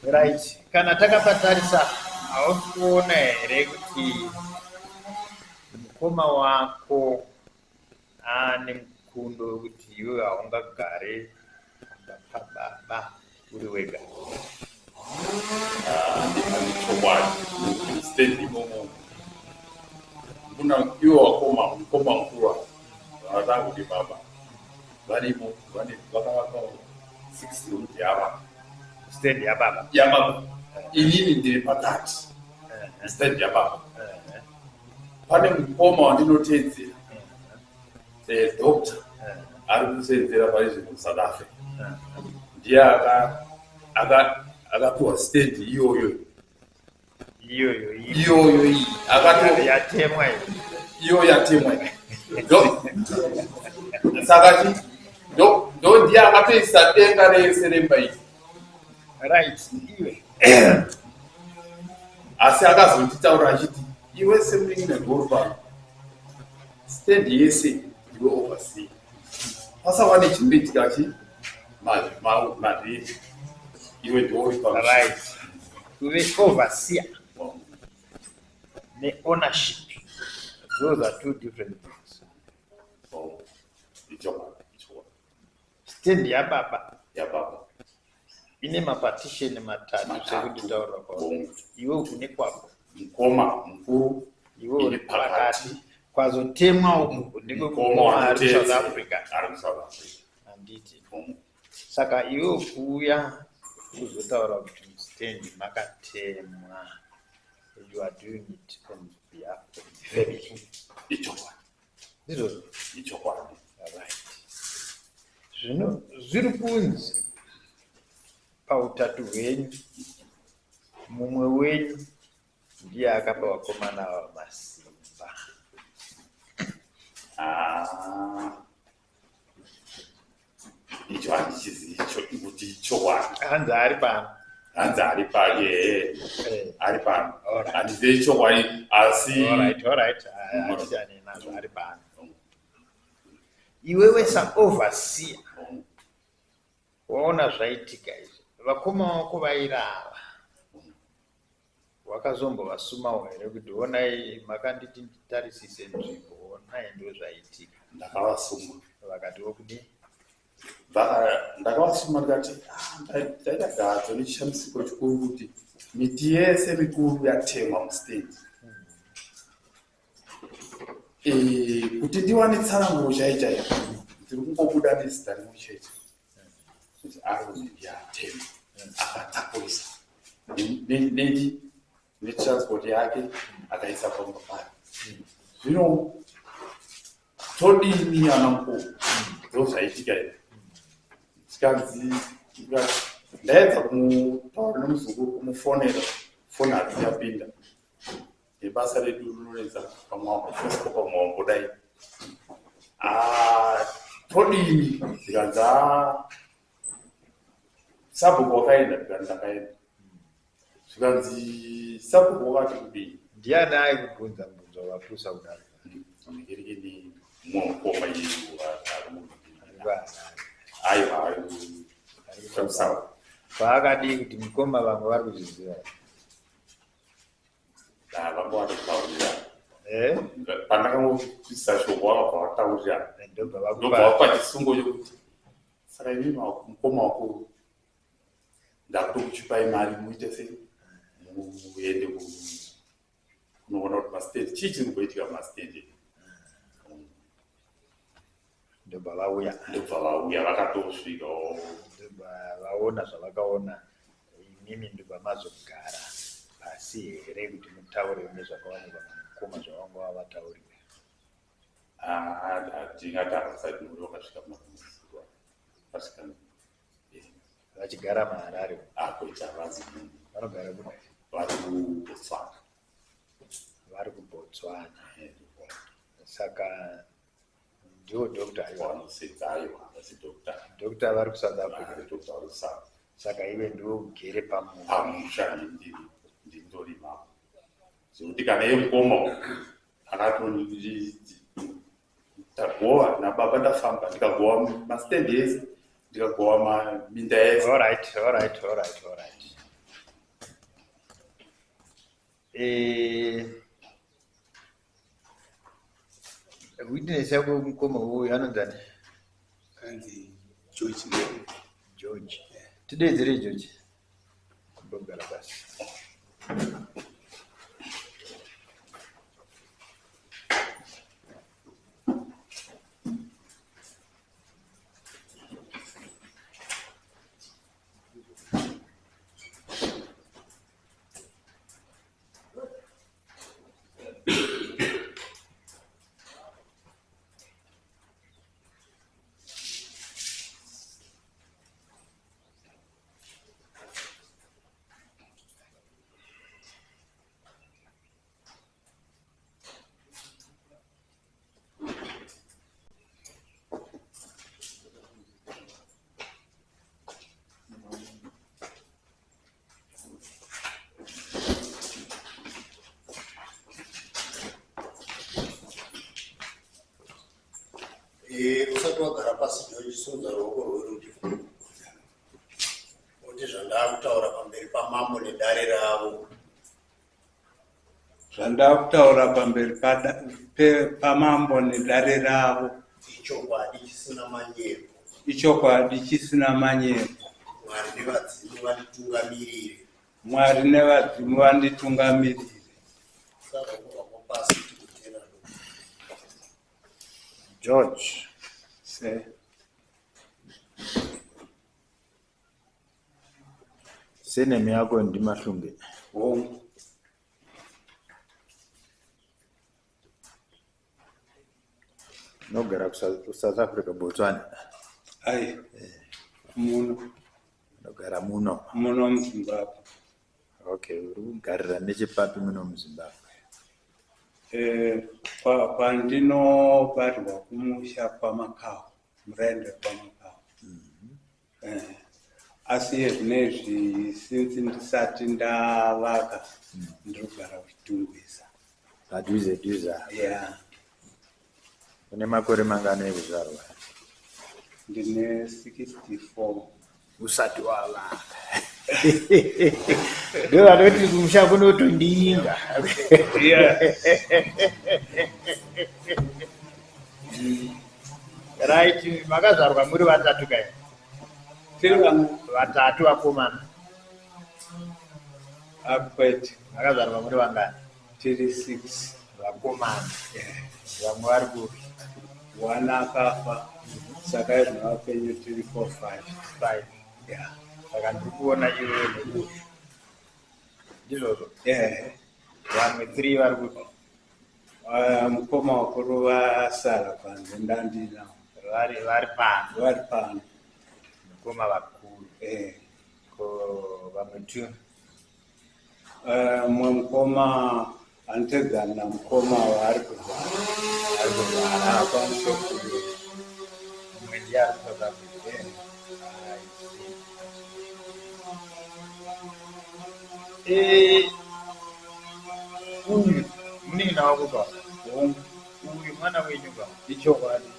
Right, kana takapatarisa, hausi kuona here kuti mukoma wako ane mukundo wekuti iwe haungagare pamba pababa uri wega? Handichokwadi, nekuti stendi imomo kuna iwo wakoma, mukoma mukuru vava kuti baba varimo, vane vakavakawo six room yava. Stand yababa? Yababa. Inini ndiri pakati, stand yababa. Pane mukoma wandinoteedzera, doctor ari kuseenzera pari zvino muSouth Africa, ndiye akapiwa stand iyoyo. Iyoyo? Iyoyo iyi akato Yatemwa iyi? Iyo yatemwa iyi. Saka chi ndo ndiye akatoisa denga rese remba iyi. Right, iwe. Asi akazonditaura achiti, "Iwe semunin'ina ndiwo stand yese, ndiwe oversee, pasava nechinoitika chi mazviri, iwe ndiwo uri." Right, kuve overseer neownership, those are two different things. Ichokwadi, ichokwadi. Stand yababa Yababa ine mapartition matatu. Matatu. Sekunditaurira kwako, Bongo. iwe une kwako. Mukoma mukuru. Iwe uri Iri pakati. pakati, kwazotemwa uku ndiko Mukoma mukoma ari kuSouth wanditeedzera Africa. ari kuSouth Africa. Handiti? Bongo. Saka iwe kuuya kuzotaura kuti mustendi makatemwa, you are doing it on behalf of the family. Ichokwadi. Ndizvozvo? Ichokwadi. Right, zvino zviri kunzi pautatu hwenyu mumwe wenyu ndiye akapa vakomana ava masimba. Ah. Icho handichizivi kuti ichokwadi. Hanzi ari pano. Hanzi ari pano, ehe. Ari pano. Alright. Handizivi chokwadi, asi Alright, hatichane nazvo, ari pano. Iwewe saoverseer waona zvaitika izvi, vakoma vako vairava, wakazombovasumawo here kuti, "Onai, makanditi nditarisise nzvimbo, onai ndo zvaitika"? Ndakavasuma. Vakati wokudii? Ndakavasuma ndikati, "Ah, ndaita gadzo nechishamisiko chikuru kuti miti yese mikuru yatemwa mustendi. Kuti ndiwane tsananguro chai chaiyo, ndiri kungobuda nezita rimwe chete kuti ari kunzi ndiye atema, akatakurisa netransport yake akaisa pamba pake. Zvino todini, ana mukuru? Ndo zvaitika izvi." Tikanzi ndaedza kumutaura nemuzukuru, kumufonera, foni hadzi yapinda. Nebasa redu rinonetsa, pamwe wambofoswa, pamwe wambodai. Ah, todini? Ndikanzi, "Ah, sabhuku wakaenda." Ndikanzi, "Ndakaenda." Zvikanzi, "Sabhuku wakati kudii?" Ndiani aikubvunza mubvunzo wakapusa kudaro? Ni mumwe mukoma iyeyu ari Ari aiwa, ari kusawa. Paakadii kuti mukoma vamwe vari kuzviziva? Vanga vatotaurira. Eh? Pandakangobvisa shoko vakabva vataurira. Ndobva Ndobva vakupa vapa chisungo chokuti, "Saka imi mukoma wakuru." Ndakutokuchipai mari muite sei, muende kunoona kuti mastendi chii chiri kumboitika mumastendi. Ndobva vauya. Ndobva vauya vakatosvikawo. Ndobva vaona zvavakaona. Imimi ndobva mazogara pasi here kuti mutaure nezvakawanikwa namukoma zvavanga vavataurira? Hatingati havasati muri vakasvika mumakumuzukuru vasvika vachigara muHarare. Kwete, havazi munhu. Vanogara kupi? Vari kuBotswana. Vari kuBotswana. Saka ndiwo doctor aiwa? Vanosedza, aiwa, havasi doctor. Doctor vari kuSouth Africa. Doctor vari kuSouth. Saka iwe ndiwe ugere pamusha? Pamusha ndindorimapo. Zvekuti kana iye mukoma akatoni tagowa nababa, ndafamba ndikagowa mastendi ese, ndikagowa minda yese. Alright. Witness yako mukoma uyu anonzani? Anzi George. George. Tidedzere George. Kumbogara pasi. Usati wagara pasi George, simudza ruoko rwerudyi uti zvandakutaura pamberi pamambo nedare ravo. Zvandakutaura pamberi pamambo nedare ravo. Ichokwadi chisina manyepo. Ichokwadi chisina manyepo. Mwari nevadzimu vanditungamirire. Mwari nevadzimu vanditungamirire. Isa ruoko rwako pasi tikutera. George. Se. Surname yako ndiMahlunge? Hongu. Unogara kuSouth Africa, Botswana? Ai, muno. Unogara muno? Muno muZimbabwe. Okay, uri kugarira nechepapi muno muZimbabwe? Kwandinobarirwa kumusha kwaMakawa, muraini kwaMakawa. Asi zvinezvi since ndisati ndavaka ndiri kugara kuChitungwiza. Padhuze dhuze apa. Yeah. Une makore mangani ekuzvarwa? Ndine 64. Usati wavaka. Ndo vanoti kumusha kunotondinga. Right, makazvarwa muri vatatu kai? Tiri vamwe. Vatatu vakomana. Akwete. Makazvarwa muri vangani? Tiri 6. Vakomana. Vamwe vari kupi? One akafa, saka izvino vapenyu tiri 4 5. 5. Yeah. Saka ndiri kuona iwewe neuyu. Ndizvozvo? Yeah. Vamwe 3 vari kupi? Mukoma wakuru vasara panze, ndandinawo. Vari pano. Vari pano. Mukoma vakuru. Eh. Ko vamwe 2? Mumwe mukoma anotedzana namukoma waari kurwara. Ari kurwara. Haakwanise kuuya. Mumwe ndiye ari kuSouth Africa. I see. Uyu munin'ina wako ka? Hongu. Uyu mwana wenyu ka? Ichokwadi.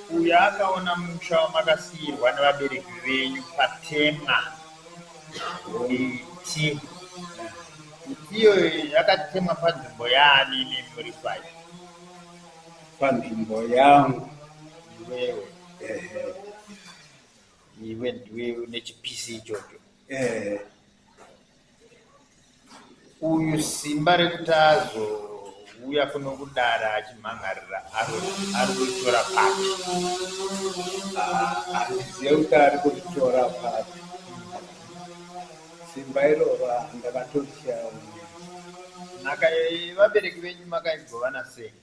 Uyu akaona musha wamakasiyirwa nevabereki venyu patemwa miti. Miti iyoyo yakatemwa panzvimbo yaani imi muri 5? Panzvimbo yangu. Iwewe. Ehe. Iwe ndiwe une chipisi ichocho. Eh. Uyu simba rekuti azouya kuno kudare achimhan'arira ari kuritora papi? Handizive kuti ari kuritora papi. Simba iroro ndakatorishaya. Nhaka yevabereki venyu makaigovana sei?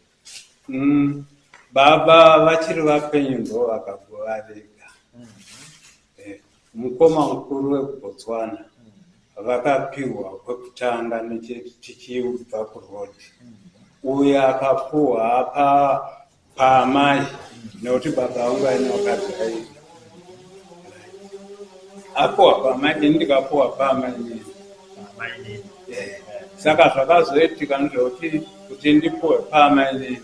Baba vachiri vapenyu ndo vakagova vega. Mukoma mukuru wekuBotswana vakapiwa kwekutanga tichibva kuroad. Uyo akapuhwa paamai nekuti baba vangu vaine vakadzi vairi. Apuhwa paamai, ini ndikapuhwa paamainini. Amainini. Saka zvakazoitika ndezvekuti kuti ndipuhwe paamainini,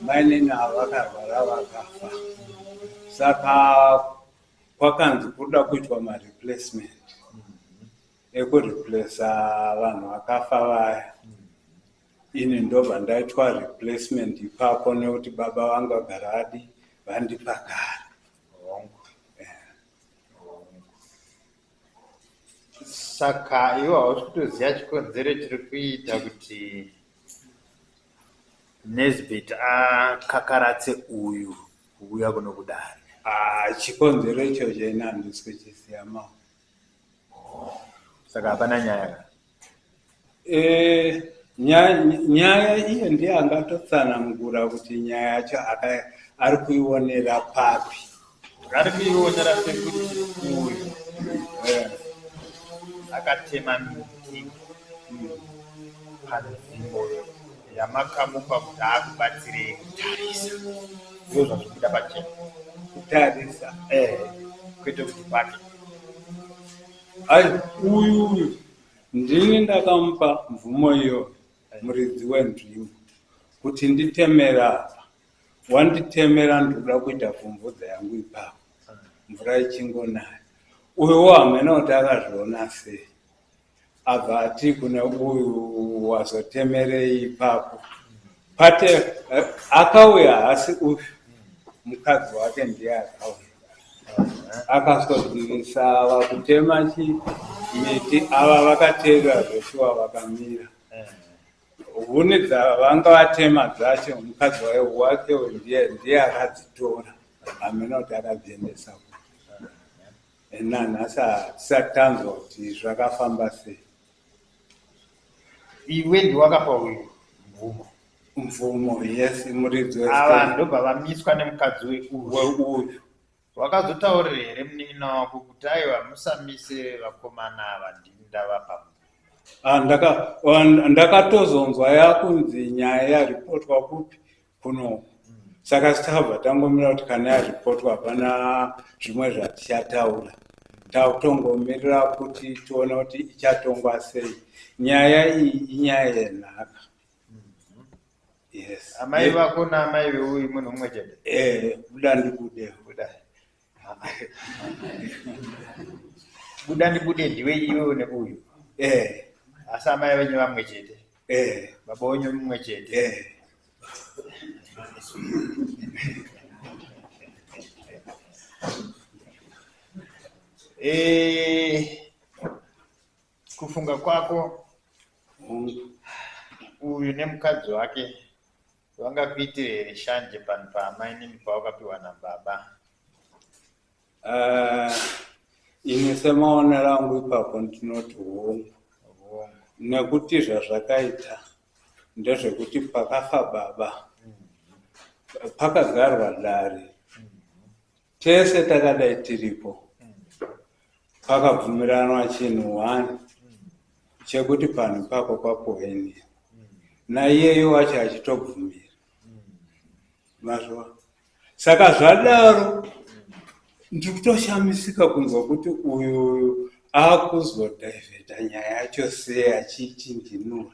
mainini ava vakarwara vakafa. Saka kwakanzi kuda kuitwa mareplacement ekureplaca vanhu vakafa vaya. Ini ndobva ndaitwa replacement ipapo nekuti baba vangu vagara vadi vandipa kare. Hongu. Saka iwe hausi kutoziva chikonzero chiri kuita kuti Nesbeth akakaratse uyu kuuya kuno kudare? Ah, chikonzero ichocho ini handisi kuchiziva ma. Saka hapana nyaya ka? Nyaya iye ndiye angatotsanangura kuti nyaya yacho ari kuionera papi. Ari kuionera sekuti uyu akatema miti panzvimbo yamakamupa kuti akubatsirei kutarisa. Ndizvo zvazvobuda pachena. Kutarisa. Kwete kuti pake. Ai, uyu ndini ndakamupa mvumo iyo muridzi wenzvimbo kuti nditemera apa. Wanditemera, ndinoda kuita pfumvudza yangu ipapo mvura ichingonaya. Uyuwo hamena kuti akazviona sei, abva ati kune uyu wazotemerei ipapo pate. Akauya hasi uyu, mukadzi wake ndiye akauya akasozivisa ava kutema chi miti. Ava vakateerera zveshuwa, vakamira. Huni dzavanga vatema dzacho mukadzi wake ndiye akadzitora, hamena kuti akadziendesa kupi. Nanhasi hatisati tanzwa kuti zvakafamba sei. Iwe ndiwakapa uyu mvumo? Mvumo, yes, muridzi. Ava ndobva vamiswa nemukadzi weuyu. Weuyu. Wakazotaurira here munin'ina wako kuti aiwa, musamise vakomana ava, ndini ndavapa? Ah, ndakatozonzwa yakunzi nyaya yaripotwa kupi kunoku. Saka takabva tangomira kuti kana yaripotwa hapana zvimwe zvatichataura, takutongomirira kuti tione kuti ichatongwa sei. Nyaya iyi inyaya yenhaka, yes. Amai vako naamai veuyu munhu mumwe chete? Buda ndibude. Buda buda ndibude, ndiwe iwewe neuyu? Eh. Asi amai venyu vamwe chete? Eh. Baba wenyu mumwe chete? Eh. Kufunga kwako, uyu nemukadzi wake vangakuitire here shanje panhu paamainini pawakapiwa nababa? Ini semaonero angu ipapo ndinoti hongu. Hongu. Nekuti zvazvakaita ndezvekuti pakafa baba pakagarwa dare, tese takadai tiripo, pakabvumiranwa chinhu one chekuti panhu ipapo papuhweni, naiyeyo wacho achitobvumira mazwa. Saka zvadaro ndiri kutoshamisika kunzwa kuti uyu akuzodhaivheta nyaya yacho sei achiichinjinura.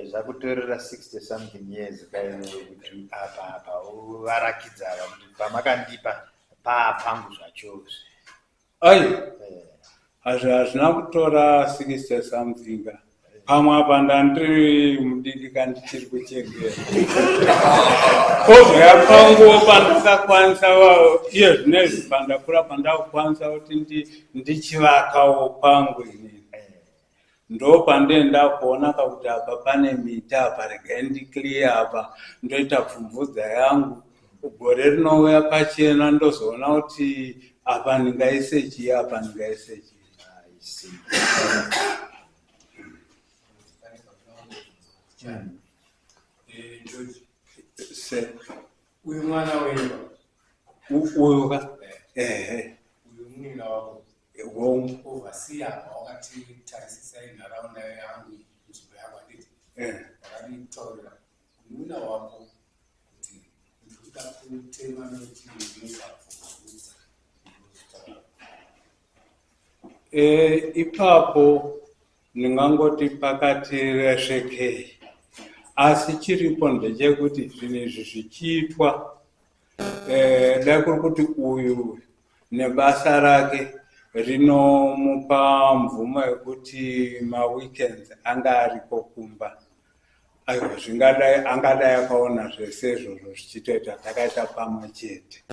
Zvakutorera 60 something years kaiwe kuti apa uvarakidza ava kuti pamakandipa paapangu zvachose. Ai, hazvina kutora 60 something ka. Pamwe apa ndandiri mudiki kandichiri kuchengera. Kozouya panguva pandakakwanisa iye zvinezvi pandakura pandakukwanisa kuti ndichivakawo pangu inini. Ndopandee ndakuona ka kuti apa pane miti apa regai ndiclear apa ndoita pfumvudza yangu gore rinouya pachena ndozoona kuti apa ndingaise chii apa ndingaise chii. Se uyu mwana wenyu uyu ka ehe uyu munin'ina wako hongu ovasiya apa wakatitarisisai nharaunda yangu nzvimbo yangu handiti wakanditaurira munin'ina wako kuti ndikuda kutema miti inoita pfumvudza. Ipapo ndingangoti pakati resvekei asi chiripo ndechekuti zvinhu izvi zvichiitwa dai kuri kuti uyu nebasa rake rinomupa mvumo yekuti maweekends anga ariko kumba aiwa zvingadai angadai akaona zvese izvozvo zvichitoita takaita pamwe chete.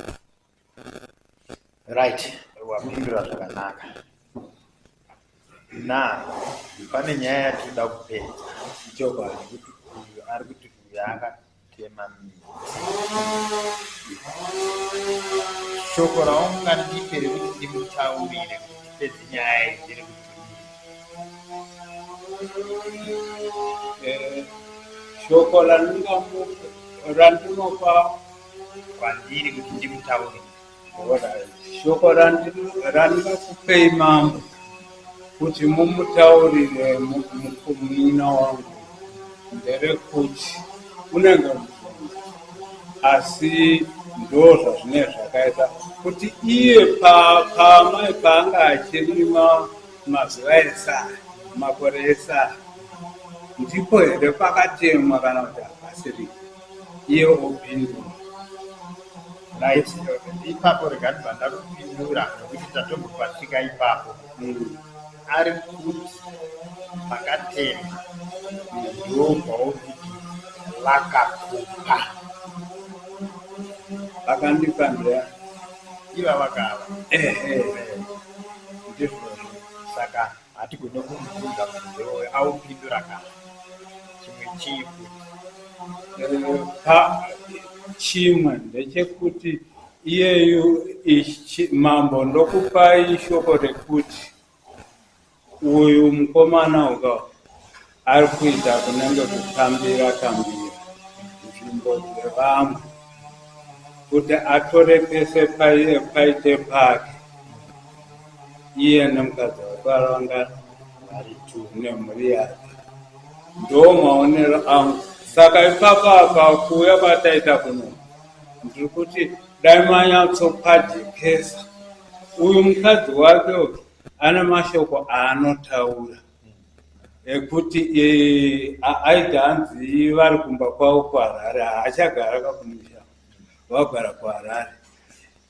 Right, wapindura zvakanaka. Now, pane nyaya yatinoda kupedza. Chokwadi. Kuti uyu ari kuti uyu akatema miti. Shoko raungandipe rekuti ndimutaurire kuti tipedze nyaya iyi nderekuti kudii? Shoko randinopa kwandiri kuti ndimutaurire. Shoko randingakupei mambo kuti mumutaurire munin'ina wangu nderekuti unenge mubvunzo asi ndo zvazvinenge zvakaita kuti iye paamai paanga achirima mazuva ese aya makore ese aya ndipo here pakatemwa kana kuti hapasiripo iye opindura. Right, ipapo rega ndibva ndakupindura nokuti tatombopasvika ipapo. Ari kuti pakatema ndobvawo kuti vakakupa. Vakandipa ndea. Iva vakava. Ehe, ndizvozvo. Saka hatigone kumubvunza mubvunzo iwoyo aupindura kana chimwe chii futi? Chimwe ndechekuti iyeyu mambo ndokupai shoko rekuti uyu mukomana uka ari kuita kunenge kukambira kambira nzvimbo dzevamwe kuti atore pese paite pake iye nemukadzi wake vanga vari two nemhuri yake ndo maonero angu. Saka ipapa apa kuuya kwataita kuno ndiri kuti dai manyatsopajekesa uyu mukadzi wake uyu ane mashoko aanotaura ekuti aiti hanzi vari kumba kwavo kuHarare haachagara kakumusha vagara kuHarare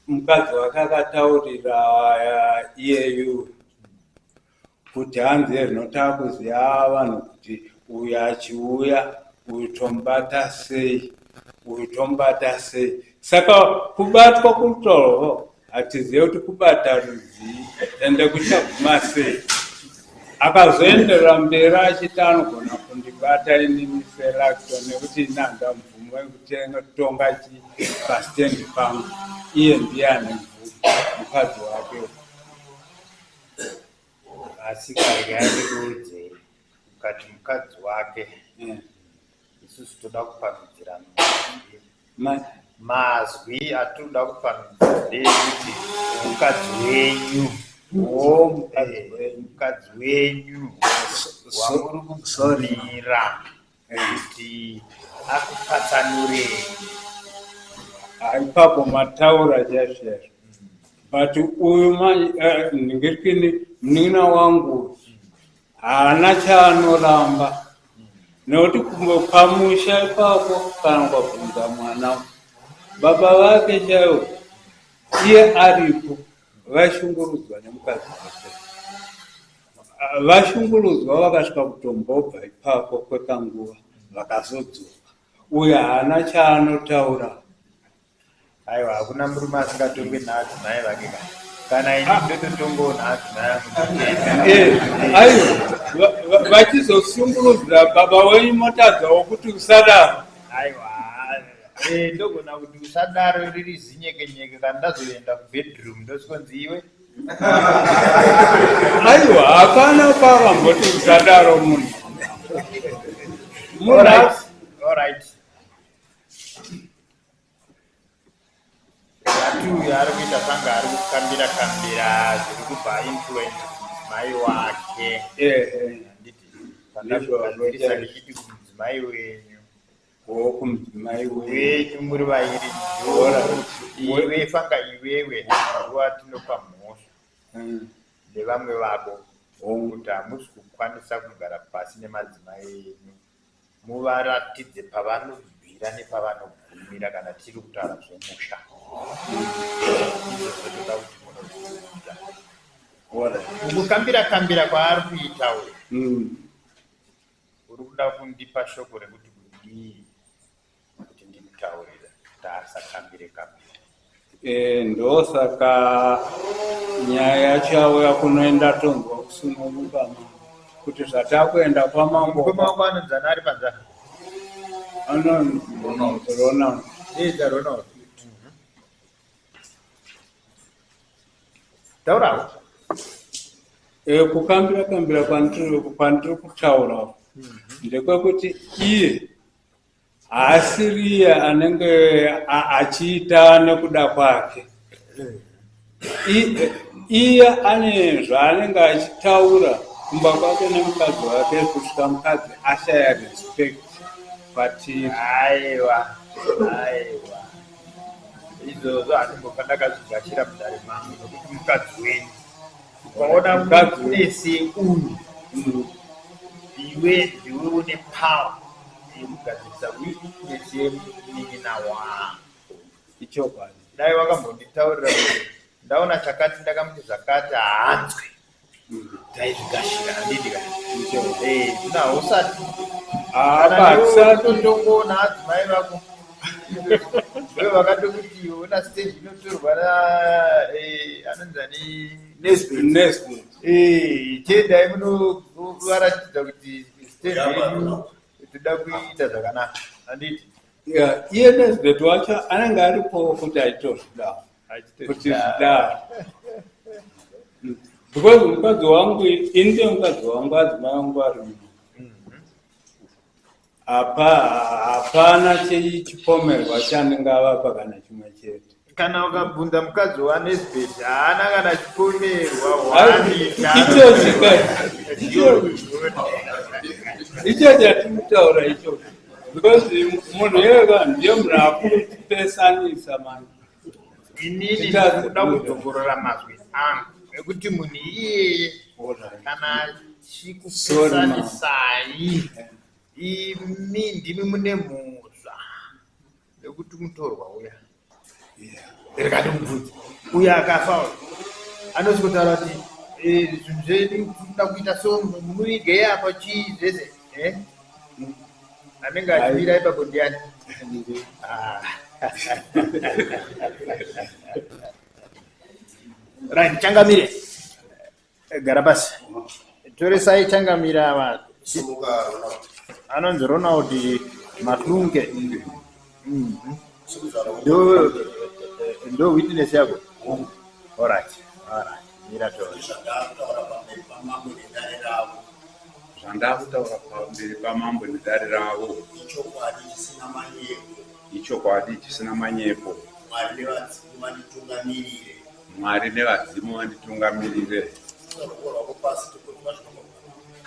mukadzi wake akataurira iyeyu kuti hanzi hezvino takuziva vanhu kuti uyu achiuya uyu tomubata sei uyu tomubata sei saka kubatwa kutaurwa hatizive kuti kubata rudzii ende kuchaguma sei akazoenderera mberi achiti anogona kundibata inini selakto nekuti ini handa mvumo yekutenga kutonga chi pastendi pangu iye ndiye ane mvumo mukadzi wake. Asi regai ndikuudzei, ukati mukadzi wake isusu toda kupamhidzira mazwi. Mazwi atinoda kupamhidzira ndeekuti mukadzi wenyu. Mukadzi wenyu wamuri kubvumira kuti akupatsanurei. Ipapo mataura chaizvo chaizvo but uyu manje ndingirikini munin'ina wangu haana chaanoramba nekuti pamusha ipapo kana ukabvunza mwana baba vake chaivo iye aripo vaishungurudzwa nemukadzi wake. Vashungurudzwa vakasvika kutombobva ipapo kwekanguva vakazodzoka. Uyo haana chaanotaura. Aiwa, hakuna murume asingatongwe naadzimai vake ka. Kana ini ndototongawo naadzimai angu. Eh, aiwa, vachizoshungurudzira baba wenyu motadzawo kuti usadaro. Aiwa, eh, ndogona kuti usadaro riri zinyekenyeke kana ndazoenda kubedroom ndosvikonzi iwe. Aiwa, hapana pavamboti usadaro munhu. Munhu Alright, alright. Ati uyu ari kuita sanga ari kukambira kambira zviri kubva influence kumudzimai wake. Handiti pandakugadzirisa ndichiti kumudzimai wenyu. Wo kumudzimai wenyu. Wenyu muri vairi iwe fanga iwewe nguva tinopa mhosva nevamwe vako kuti hamusi kukwanisa kugara pasi nemadzimai enyu muvaratidze pavanobvira nepavanogumira kana tiri kutaura zvemusha. Izvozvo toda kuti munozviita. Mukukambira kambira kwaari kuita uyu, uri kuda kundipa shoko rekuti kudii kuti ndimutaurire kuti asakambire kambire? Ndosaka nyaya yacho yauya kunoenda tonzwa kusununguka mambo kuti zvatakuenda kwamambo. Mukoma wako anonzi ani ari panze apa? Anonzi Ronald. Deedza Ronald. Taurawo. Kukambira kambira kwandiri kutaura ndekwekuti iye haasiriye anenge achiita nekuda kwake. Iye ane zvaanenge achitaura kumba kwake nemukadzi wake kusvika mukadzi ashaya respect kwatiri. Aiwa, aiwa. Izvozvo handimbofa ndakazvigashira mudare mangu nokuti mukadzi wenyu. Ukaona Mukadzi wenyu. witness uyu, iwe ndiwe une power yekugadzirisa witness yemunin'ina wako. Ichokwadi. Dai wakambonditaurira kuti ndaona chakati ndakamuti zvakati haanzwi, taizvigashira handidi ka. Zvino hausati. Apa Kana iwe hatisati. unotongoona adzimai vako ndivo vakatokuti iwe una stage inotorwa na anonzi ani Nesbeth. Nesbeth. Chiendai munovaratidza kuti stage yedu toda kuita zvakanaka handiti? Yeah, iye Nesbeth wacho anenge aripo kuti achitozvidawo kuti zvidaro because mukadzi wangu ini ndiye mukadzi wangu adzimai wangu ari muno apa hapana chipomerwa chandingavapa kana chimwe chete. Kana ukabvunza mukadzi waNesbeth haana kana chipomerwa. Ichochi icho chatiri icho because munhu iyeka ndiye munhu akutipesanisa manje. Inini ndinoda kudzokorora mazwi angu ekuti munhu iyeye kana achikupesanisai imi ndimi mune mhosva nekuti mutorwa uya rikandimubvunza uyo akafa uyu anosikotaura kuti zvinhu zvedu tinoda kuita so munoigei apa chii zvese anenge achimira ipapo ndiani? Right, changamire gara pasi, toresai changamire ava. Simuka Ronald. Anonzi Ronald Mahlunge. Simudza Ronald. Ndo witness yako. Alright, alright, mira tore. Zvandakutaura pamberi pamambo nedare ravo. Zvandakutaura pamberi pamambo nedare ravo. Ichokwadi chisina manyepo. Ichokwadi chisina manyepo. Mwari nevadzimu vanditungamirire. Mwari nevadzimu vanditungamirire. Simudza ruoko rwako pasi tigonzwa zvinobva.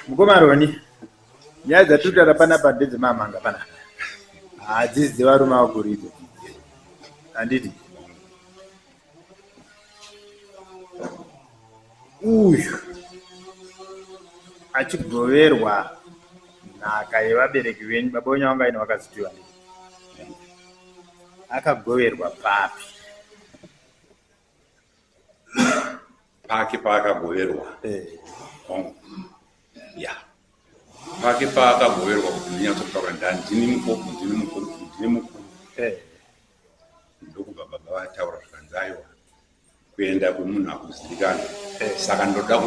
Mukoma Roni, nyaya dzatiri kutaura panapa ndedzemamanga panapa, hadzisi dzevarume vakuru idzo, handiti? Uyu achigoverwa nhaka yevabereki venyu, baba wenyu vanga aine vakazitiwa, handiti? Akagoverwa papi? Pake paakagoverwa. Hongu, ya pake paakagoverwa kuti ndinyatsotaura ndandini mukuru, ndini mukuru, ndini mukuru. Ndokubva baba vataura zvikanzi aiwa, kuenda kwemunhu akuzivikanwa, saka ndoda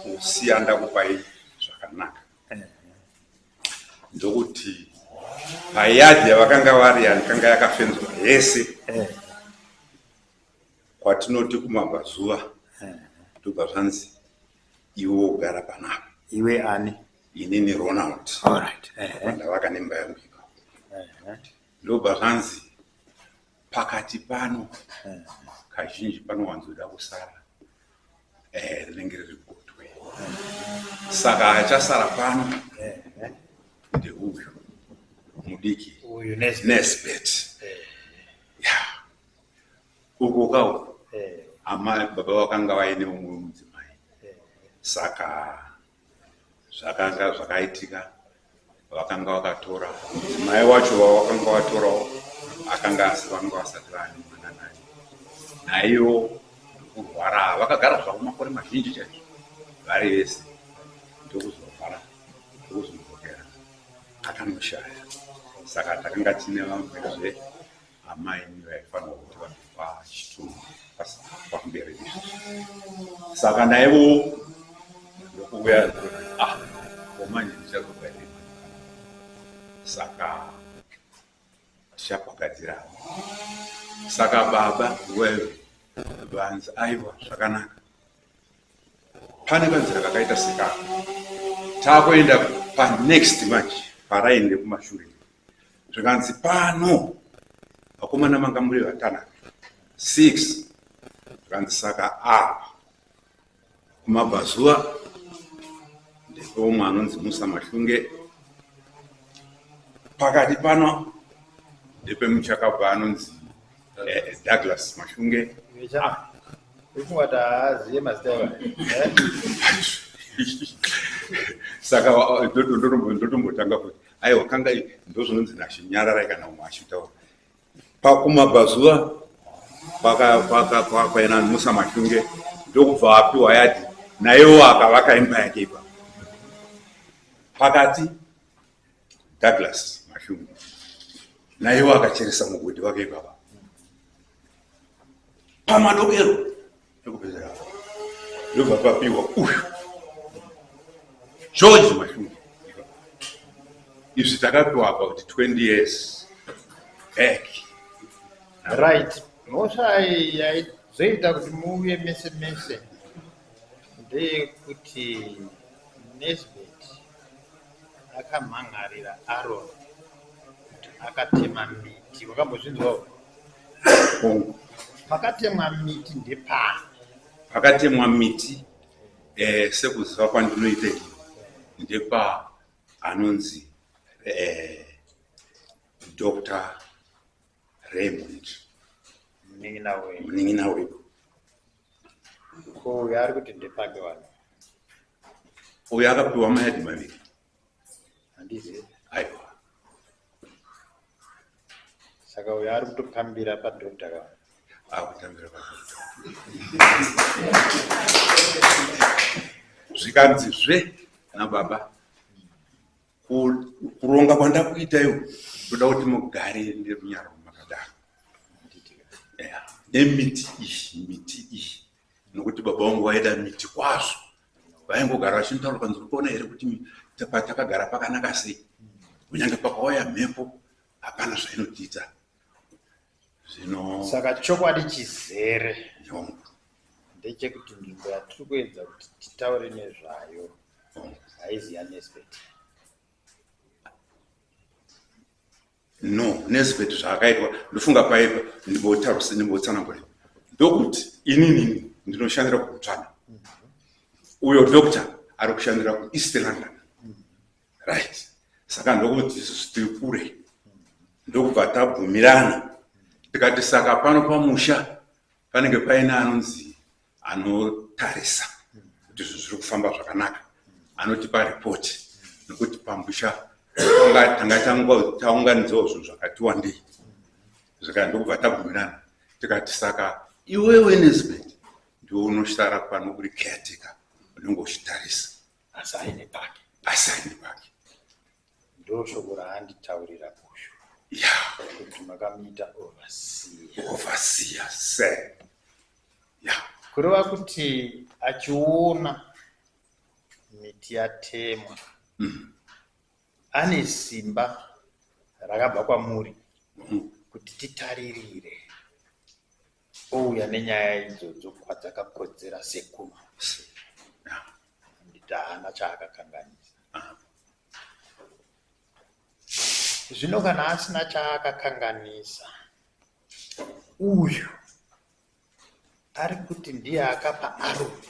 kusiya ndakupai zvakanaka. Ndokuti payadhi yavakanga vari yakanga yakafenzwa yese kwatinoti kumabvazuva, ndobva zvanzi iwe wogara panapa. Iwe ani? Inini Ronald. Alright. Ndavaka nemba yangu ipapo. Ndobva zvanzi pakati pano kazhinji panowanzoda kusara rinenge riri gotwe, saka achasara pano ndeuyu mudiki. Uyu? Nesbet, ya uko kauko. Ama baba vakanga vaine umwe mudzimai, saka zvakanga zvakaitika, vakanga vakatora mudzimai wacho wavakanga vatorawo, akanga asi vanga vasati vaane mwana naye, naiwo ndokurwara. Vakagara zvavo makore mazhinji chaizvo vari vese, ndokuzorwara, ndokuzodzokera akanoshaya. Saka takanga tine vamwezve amai vaifanirwa kuti vanopa chitunhu pamberi izvi, saka naivo ndokuuya, ah, komanje ndichazogadzira, saka tichapagadzira. Saka baba nguva iyo vanzi aiwa, zvakanaka, pane kanzira kakaita sekako takuenda panext manje paraini rekumashure. Zvikanzi pano vakomana manga muri vatanhatu, six. Zvikanzi saka apa kumabvazuva ndepeumwe anonzi Musa Mahlunge, pakati pano ndepemuchakabva anonzi Douglas Mahlunge. Ifunga kuti haaziye mazita evanhu. Saka ndotombotanga kuti aiwa, kanga ndozvinonzi nashinyararai kana umwe achitaura. Pakumabvazuva kwaina Musa Mahlunge, ndokubva apiwa yadhi, naiwo akavaka imba yake ipapo. Pakati Douglas Mahlunge, naiwo akacheresa mugodhi wake ipapa. Pamadokero ekupedzera ndobva papiwa uyu George Mahlunge. Izvi takapiwa about 20 years back. Right, mhosva yaizoita kuti muuye mese mese ndeyekuti Nesbet akamhan'arira Aaron kuti akatema miti. Wakambozvinzwawo? Hongu. Pakatemwa miti ndepani? Pakatemwa miti, sekuziva kwandinoita ini, ndepa anonzi Dr Raymond. Munin'ina wenyu? Munin'ina wedu. Ko uyo ari kuti ndepake vanhu? Uyo akapiwa mayadhi 2. Handizivi. Aiwa. Saka uyo ari kutopambira padoctor ka? Akutambira padoctor. Zvikanzizve nababa, kuronga kwandakuita iwo, ndoda kuti mugare nerunyararo makadaro. Nemiti iyi, miti iyi, nokuti baba vangu vaida miti kwazvo, vaingogara vachinotaura kanzi, "Uri kuona here kuti patakagara pakanaka sei? Kunyange pakauya mhepo hapana zvainotiita." Zvino Saka chokwadi chizere Hongu. ndechekuti nzvimbo yatiri kuedza kuti titaure nezvayo Hongu. haizi yaNesbet. No, Nesbet zvaakaitwa, ndofunga paipa ndimbotsanangura, ndokuti inini ndinoshandira kuBotswana, uyo doctor ari kushandira kuEast London, right? Saka ndokuti isusu tiri kure, ndokubva tabvumirana tikati saka pano pamusha panenge paine anonzi anotarisa kuti zvinhu zviri kufamba zvakanaka, anotipa ripoti, nekuti pamusha tanga taunganidzawo zvinhu zvakati wandei. Zvika ndokubva tabvumirana tikati saka iwewe Nesbet ndiwe unosara pano uri caretaker. Unenge uchitarisa. Asi aine pake. Asi aine pake. Ndoshoko raanditaurira uyu. Ya. Kuti makamuita overseer. Overseer, sir. Ya. Kureva kuti achiona miti yatemwa. Ane simba rakabva kwamuri kuti titaririre ouya nenyaya idzodzo kwadzakakodzera sekuno. Handiti haana chaakakanganisa. Zvino kana asina chaakakanganisa, uyu ari kuti ndiye akapa Aroni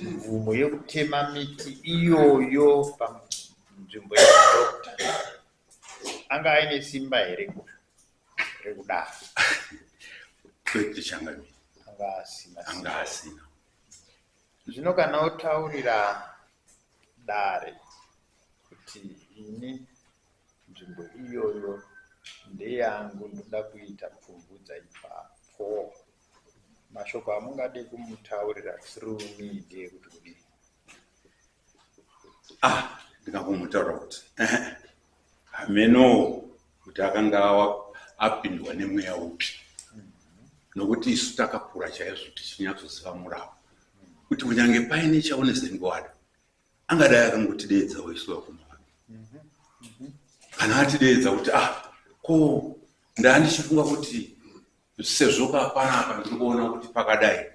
mvumo yekutema miti iyoyo panzvimbo yadokta. Anga aine simba here rekudaro? Kwete changamire. Anga asina. Anga asina. Zvino kana otaurira dare kuti ini nzvimbo iyoyo ndeyangu ndoda kuita pfumvudza ipapo, mashoko amungade kumutaurira through me ndeyekuti kudii? Ah, ndingangomutaurira kuti hameno kuti akanga apindwa nemweya upi, nokuti isu takakura chaizvo tichinyatsoziva murau kuti kunyange paine chaunezengwada angadai akangotideedzawo isu vakoma vake. Kana atideedza kuti ah, ko ndandichifunga kuti sezvo panapa ndiri kuona kuti pakadai,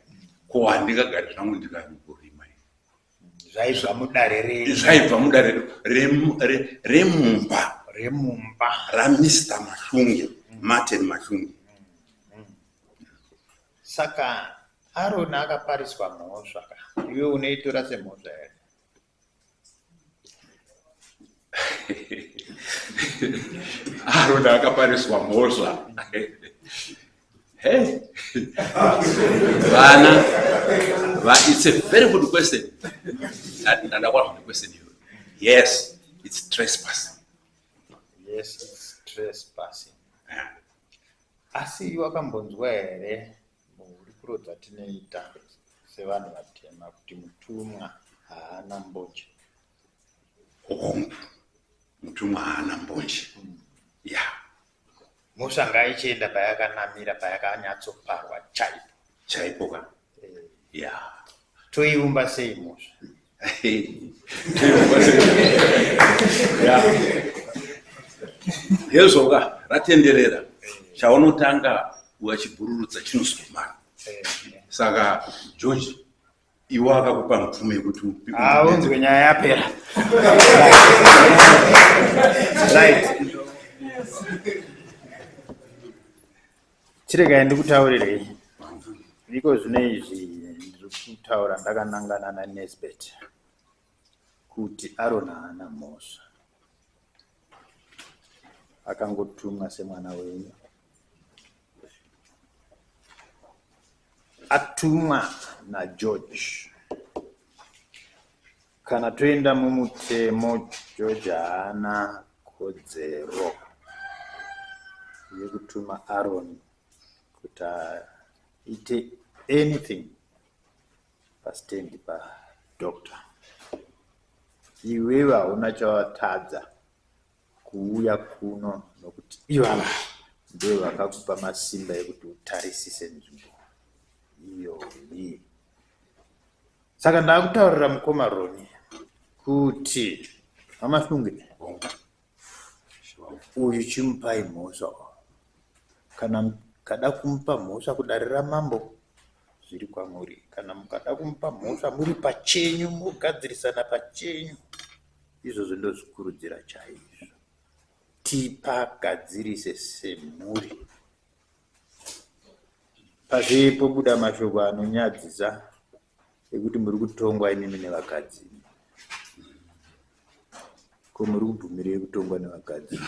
ko handingagari zvangu ndikangorima. Zvaibva mudare renyu. Zvaibva mudare remumba. Remumba. RaMr Mashunge, Martin Mashunge. Saka Aaron akapariswa mhosva ka, iwe unoitora semhosva here? Aaron akapariswa mhosva. Hey. Vana, it's a very good question. Ndakwana question iyoyo. Yes, it's trespassing. Yes, it's trespassing. Asi wakambonzwa here muhurukuro dzatinoita sevanhu vatema kuti mutumwa haana mbonje? Hongu, mutumwa haana mbonje. Ya. Mhosva ngaichienda payakanamira, payakanyatsoparwa chaipo. Chaipo ka? Ya. Toiumba sei mhosva? Toiumba sei? Ya. Hezvo ka, ratenderera. Chaunotanga wachibhururutsa chinosumana. Saka George, iwe akakupa mvumo yekuti upi. Unzwe nyaya yapera. Right. Chiregai ndikutaurirei. Iko zvino izvi ndiri kutaura ndakanangana naNesbet kuti Aaron haana mhosva. Akangotumwa semwana wenyu. Atumwa naGeorge. Kana toenda mumutemo, George haana kodzero yekutuma Aaron kuti aite anything pastendi padoctor. Iwewe hauna chawatadza kuuya kuno nokuti ivava ndivo vakakupa masimba ekuti utarisise nzvimbo iyoyi. Saka ndakutaurira mukoma Roni kuti VaMahlunge, uyu chimupai mhosva. Kana mukada kumupa mhosva kudare ramambo zviri kwamuri, kana mukada kumupa mhosva muri pachenyu mogadzirisana pachenyu, izvozvo ndozvikurudzira chaizvo. Tipagadzirise semhuri. Pazvipo buda mashoko anonyadzisa ekuti muri kutongwa imimi nevakadzi. Ko muri kubvumirei kutongwa nevakadzi?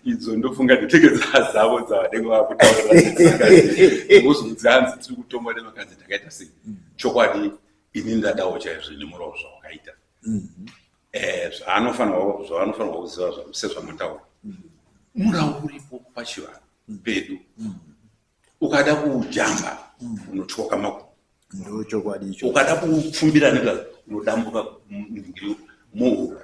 Idzo ndofunga nditeke dzavo dzavanenge vakutaura vozonzi tiri kutongwa nevakadzi takaita sei. Chokwadi ini ndadawo chaizvo nemurawo zvawakaita. Zvaanofanirwa kuziva sezvamataura, murawo uripo pachivanhu pedu. Ukada kuujamba unotyoka makumbo. Ndochokwadi icho. Ukada kuupfumbira nega unodambuka muhuro.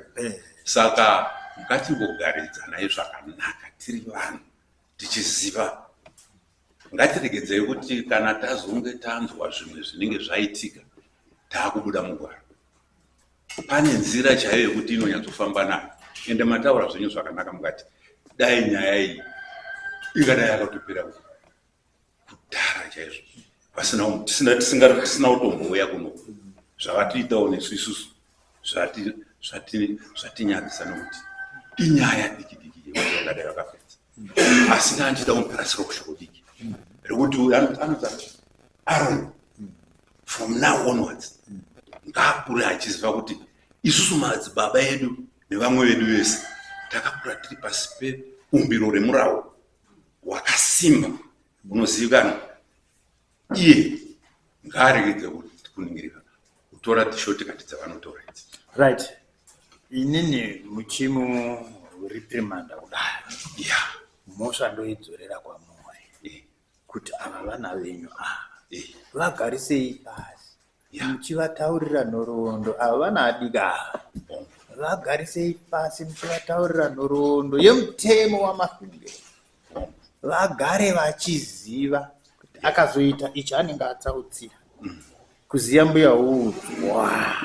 Saka ngatingogaridzanai zvakanaka tiri vanhu tichiziva. Ngatiregedzei kuti kana tazonge tanzwa zvimwe zvinenge zvaitika taakubuda mugwaro. Pane nzira chaiyo yekuti inonyatsofamba nayo. Ende mataura zvenyu zvakanaka mukati dai nyaya iyi ingadai yakatopera kudhara chaizvo vasina tisina tisinga tisina kutombouya kuno. Zvavatiitawo nesu isusu zvatinyadzisa nokuti inyaya diki diki yekuti vangadai vakapedza. Asi kana ndichida kumupirasira kushoko diki rekuti anoti Aaron from now onwards ngaakure achiziva kuti isusu madzibaba edu nevamwe vedu vese takakura tiri pasi pebumbiro remurawo wakasimba unozivikanwa. Iye ngaaregedze kuningirika kutora dzishortcut dzavanotora idzi. Right, inini muchimu reprimanda kudaro, mhosva ndoidzorera kwamuri kuti ava vana venyu ava vagarisei pasi muchivataurira nhoroondo. Ava vana adika ava, vagarisei pasi muchivataurira nhoroondo yemutemo waMahlunge, vagare vachiziva kuti akazoita ichi anenge atsautsira. Kuziya mbuya udzwa,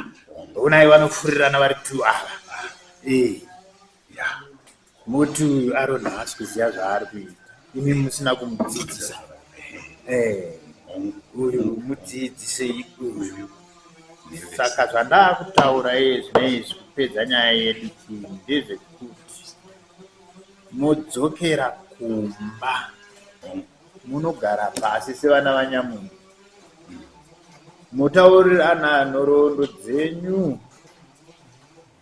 onai vanofurirana vari two ava. Moti uyu Aaron haasi kuziva zvaari kuita, imi musina kumudzidzisa. Uyu mudzidzisei uyu. Saka zvandakutaura iye zvino izvi kupedza nyaya yedu iyi ndezvekuti modzokera kumba, munogara pasi sevana vanyamunhu, motaurirana nhoroondo dzenyu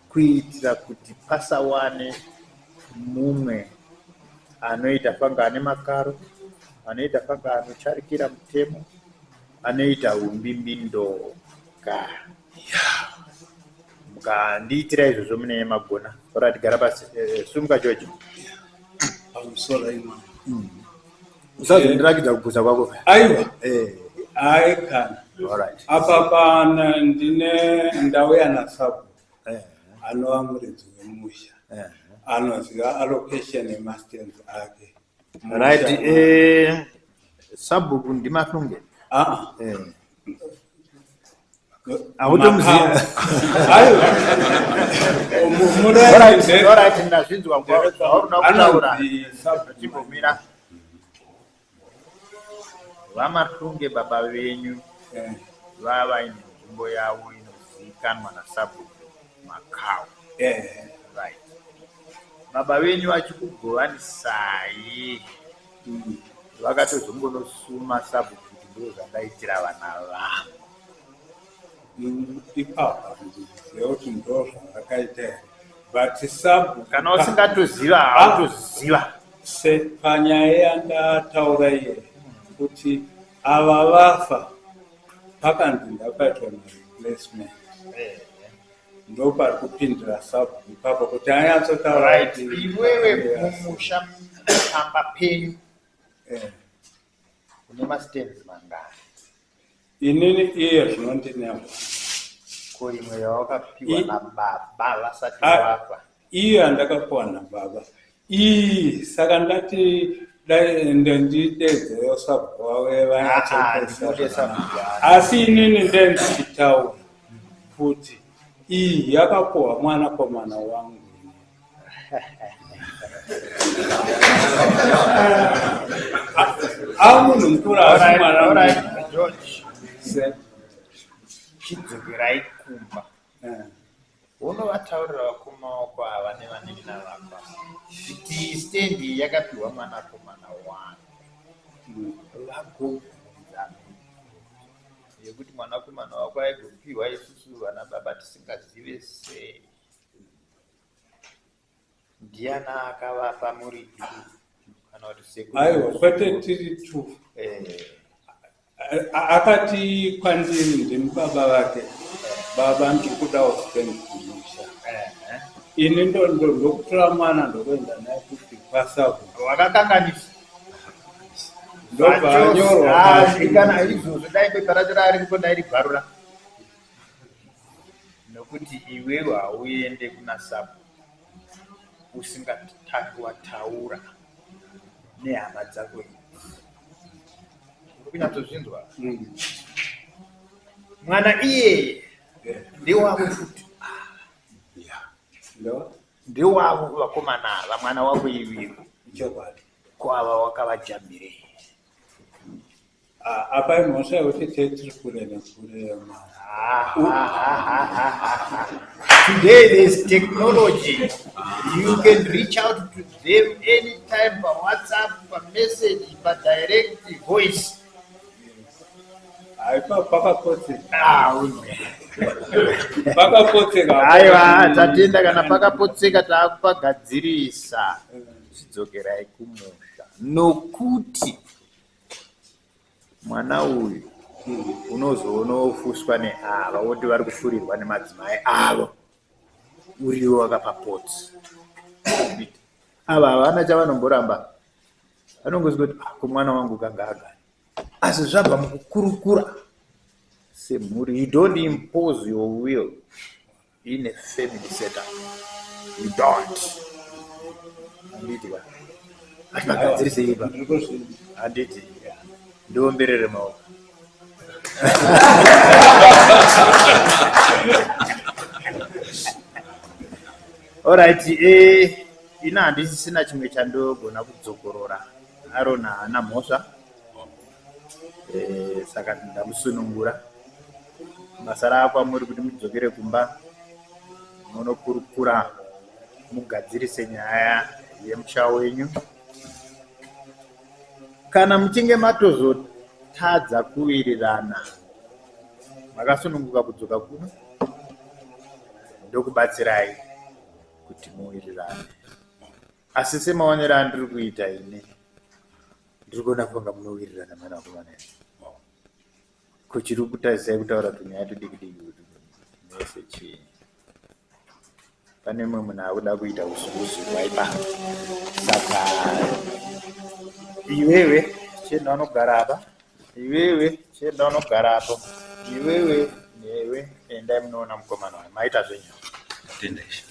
kuitira kuti pasawane mumwe anoita fanga ane makaro, anoita fanga anocharikira mutemo, anoita umbimbindoga. Mukandiitira izvozvo mune magona. Alright, gara pasi. Sumuka George. Pamusoro imwe. Usazondirakidza kupusa kwako. Aiwa. Ai kana. Alright. Apa pana ndine ndauya nasabu anova muridzi wemusha. Anoziva allocation yemastands ake. Right, sabhuku ndiMahlunge. Hautomuziva. Aiwa. Alright, alright, ndazvinzwa zvauri kuda kutaura. Anonzi sabhuku. Chimbomira. VaMahlunge baba venyu vava ine nzvimbo yavo inozivikanwa nasabhuku Makau. Right. Baba venyu vachikugovanisai vakatozongonosuma sabhuku kuti ndo zvandaitira vana vangu. Ipapa handizive kuti ndo zvavakaita here, but sabhuku Kana usingatoziva hautoziva. Se panyaya yandataura iye kuti ava vafa pakanzi ndapaitwa mareplacement, ndopari kupindira sabhuku ipapo kuti anyatsotaura Right, kuti iwewe mumusha pamba penyu une mastands mangani? Inini iye zvino ndine one. Ko imwe yawakapiwa nababa vasati Ah. vafa? Iyo yandakapiwa nababa iyi, saka ndati dai ndidedzeyo sabhuku wave Ah, vanyatsokosa. ndinode sabhuku aya. Asi inini ndendichitaura kuti iyi yakapuwa mwanakomana wangu. A munhu mukuru asi Alright, mwana alright, mudiki. George. Chidzokerai kumba. Unovataurira vakoma vako ava nevanin'ina vako kuti stand iyi yakapiwa mwanakomana wangu. Vagobvunza mibvunzo yekuti mwanakomana wako aigopiwa isusu vana baba tisingazive sei. Ndiana akavapa muri two kana kuti sekuru? Aiwa, kwete tiri two. Akati kwandiri ndimi baba vake, baba ndiri kudawo stand kumusha. Ini ndokutora mwana ndokuenda naye kuti kwasabu. Wakakanganisa. Ndobva anyorwa pasi. Kana izvozvo dai pepa racho raariripo ndairibvarura, nokuti iwewe hauende kuna sabhuku usingatangi wataura nehama dzako idzi. Uri kunyatsozvinzwa? Mwana iyeye ndewavo futi. Ndo Ndewavo vakomana ava, mwana wako iwewe. Chokwadi. Ko ava wakavajambirei? Ah, apa imhosva yekuti tiri kure nekure ma. Today there's technology. You can reach out to them anytime pa WhatsApp, pa message, pa direct voice. Haipa pakapotseka. Ah, unwe. Pakapotseka. Aiwa, tatenda. Kana pakapotseka taakupagadzirisa. Chidzokerai kumusha. Nokuti mwana uyu unozoona ofuswa neava, woti vari kufurirwa nemadzimai avo, uriwo wakapapotsa. Ava havana chavanomboramba, vanongozwa kuti, "Ah, ko mwana wangu kanga agani." Asi zvabva mukukurukura semhuri. You don't impose your will in a family setup, you don't. Handiti ba hatipagadzirisei ba? Ndiri kuzvinzwa. Handiti ndiomberere maoko? Alright, ina handisisina chimwe chandogona kudzokorora. Arona haana mhosva, saka ndamusunungura. Basa raakwamuri kuti mudzokere kumba munokurukura, mugadzirise nyaya yemusha wenyu. Kana muchinge matozotadza kuwirirana, makasununguka kudzoka kuno, ndokubatsirai kuti muwirirane. Asi semaonero andiri kuita ini, ndiri kuona kunga munowirirana, mwana wakomana. Kuchiri kutarisai kutaura tunyaya tudiki diki kuti mese chii. Pane mumwe munhu akuda kuita uzunguzu waipa, saka iwewe chienda unogara apa, iwewe chienda unogara apo, iwewe newe endai munoona mukomana wayo. Maita zvenyu. Tenda, Ishe.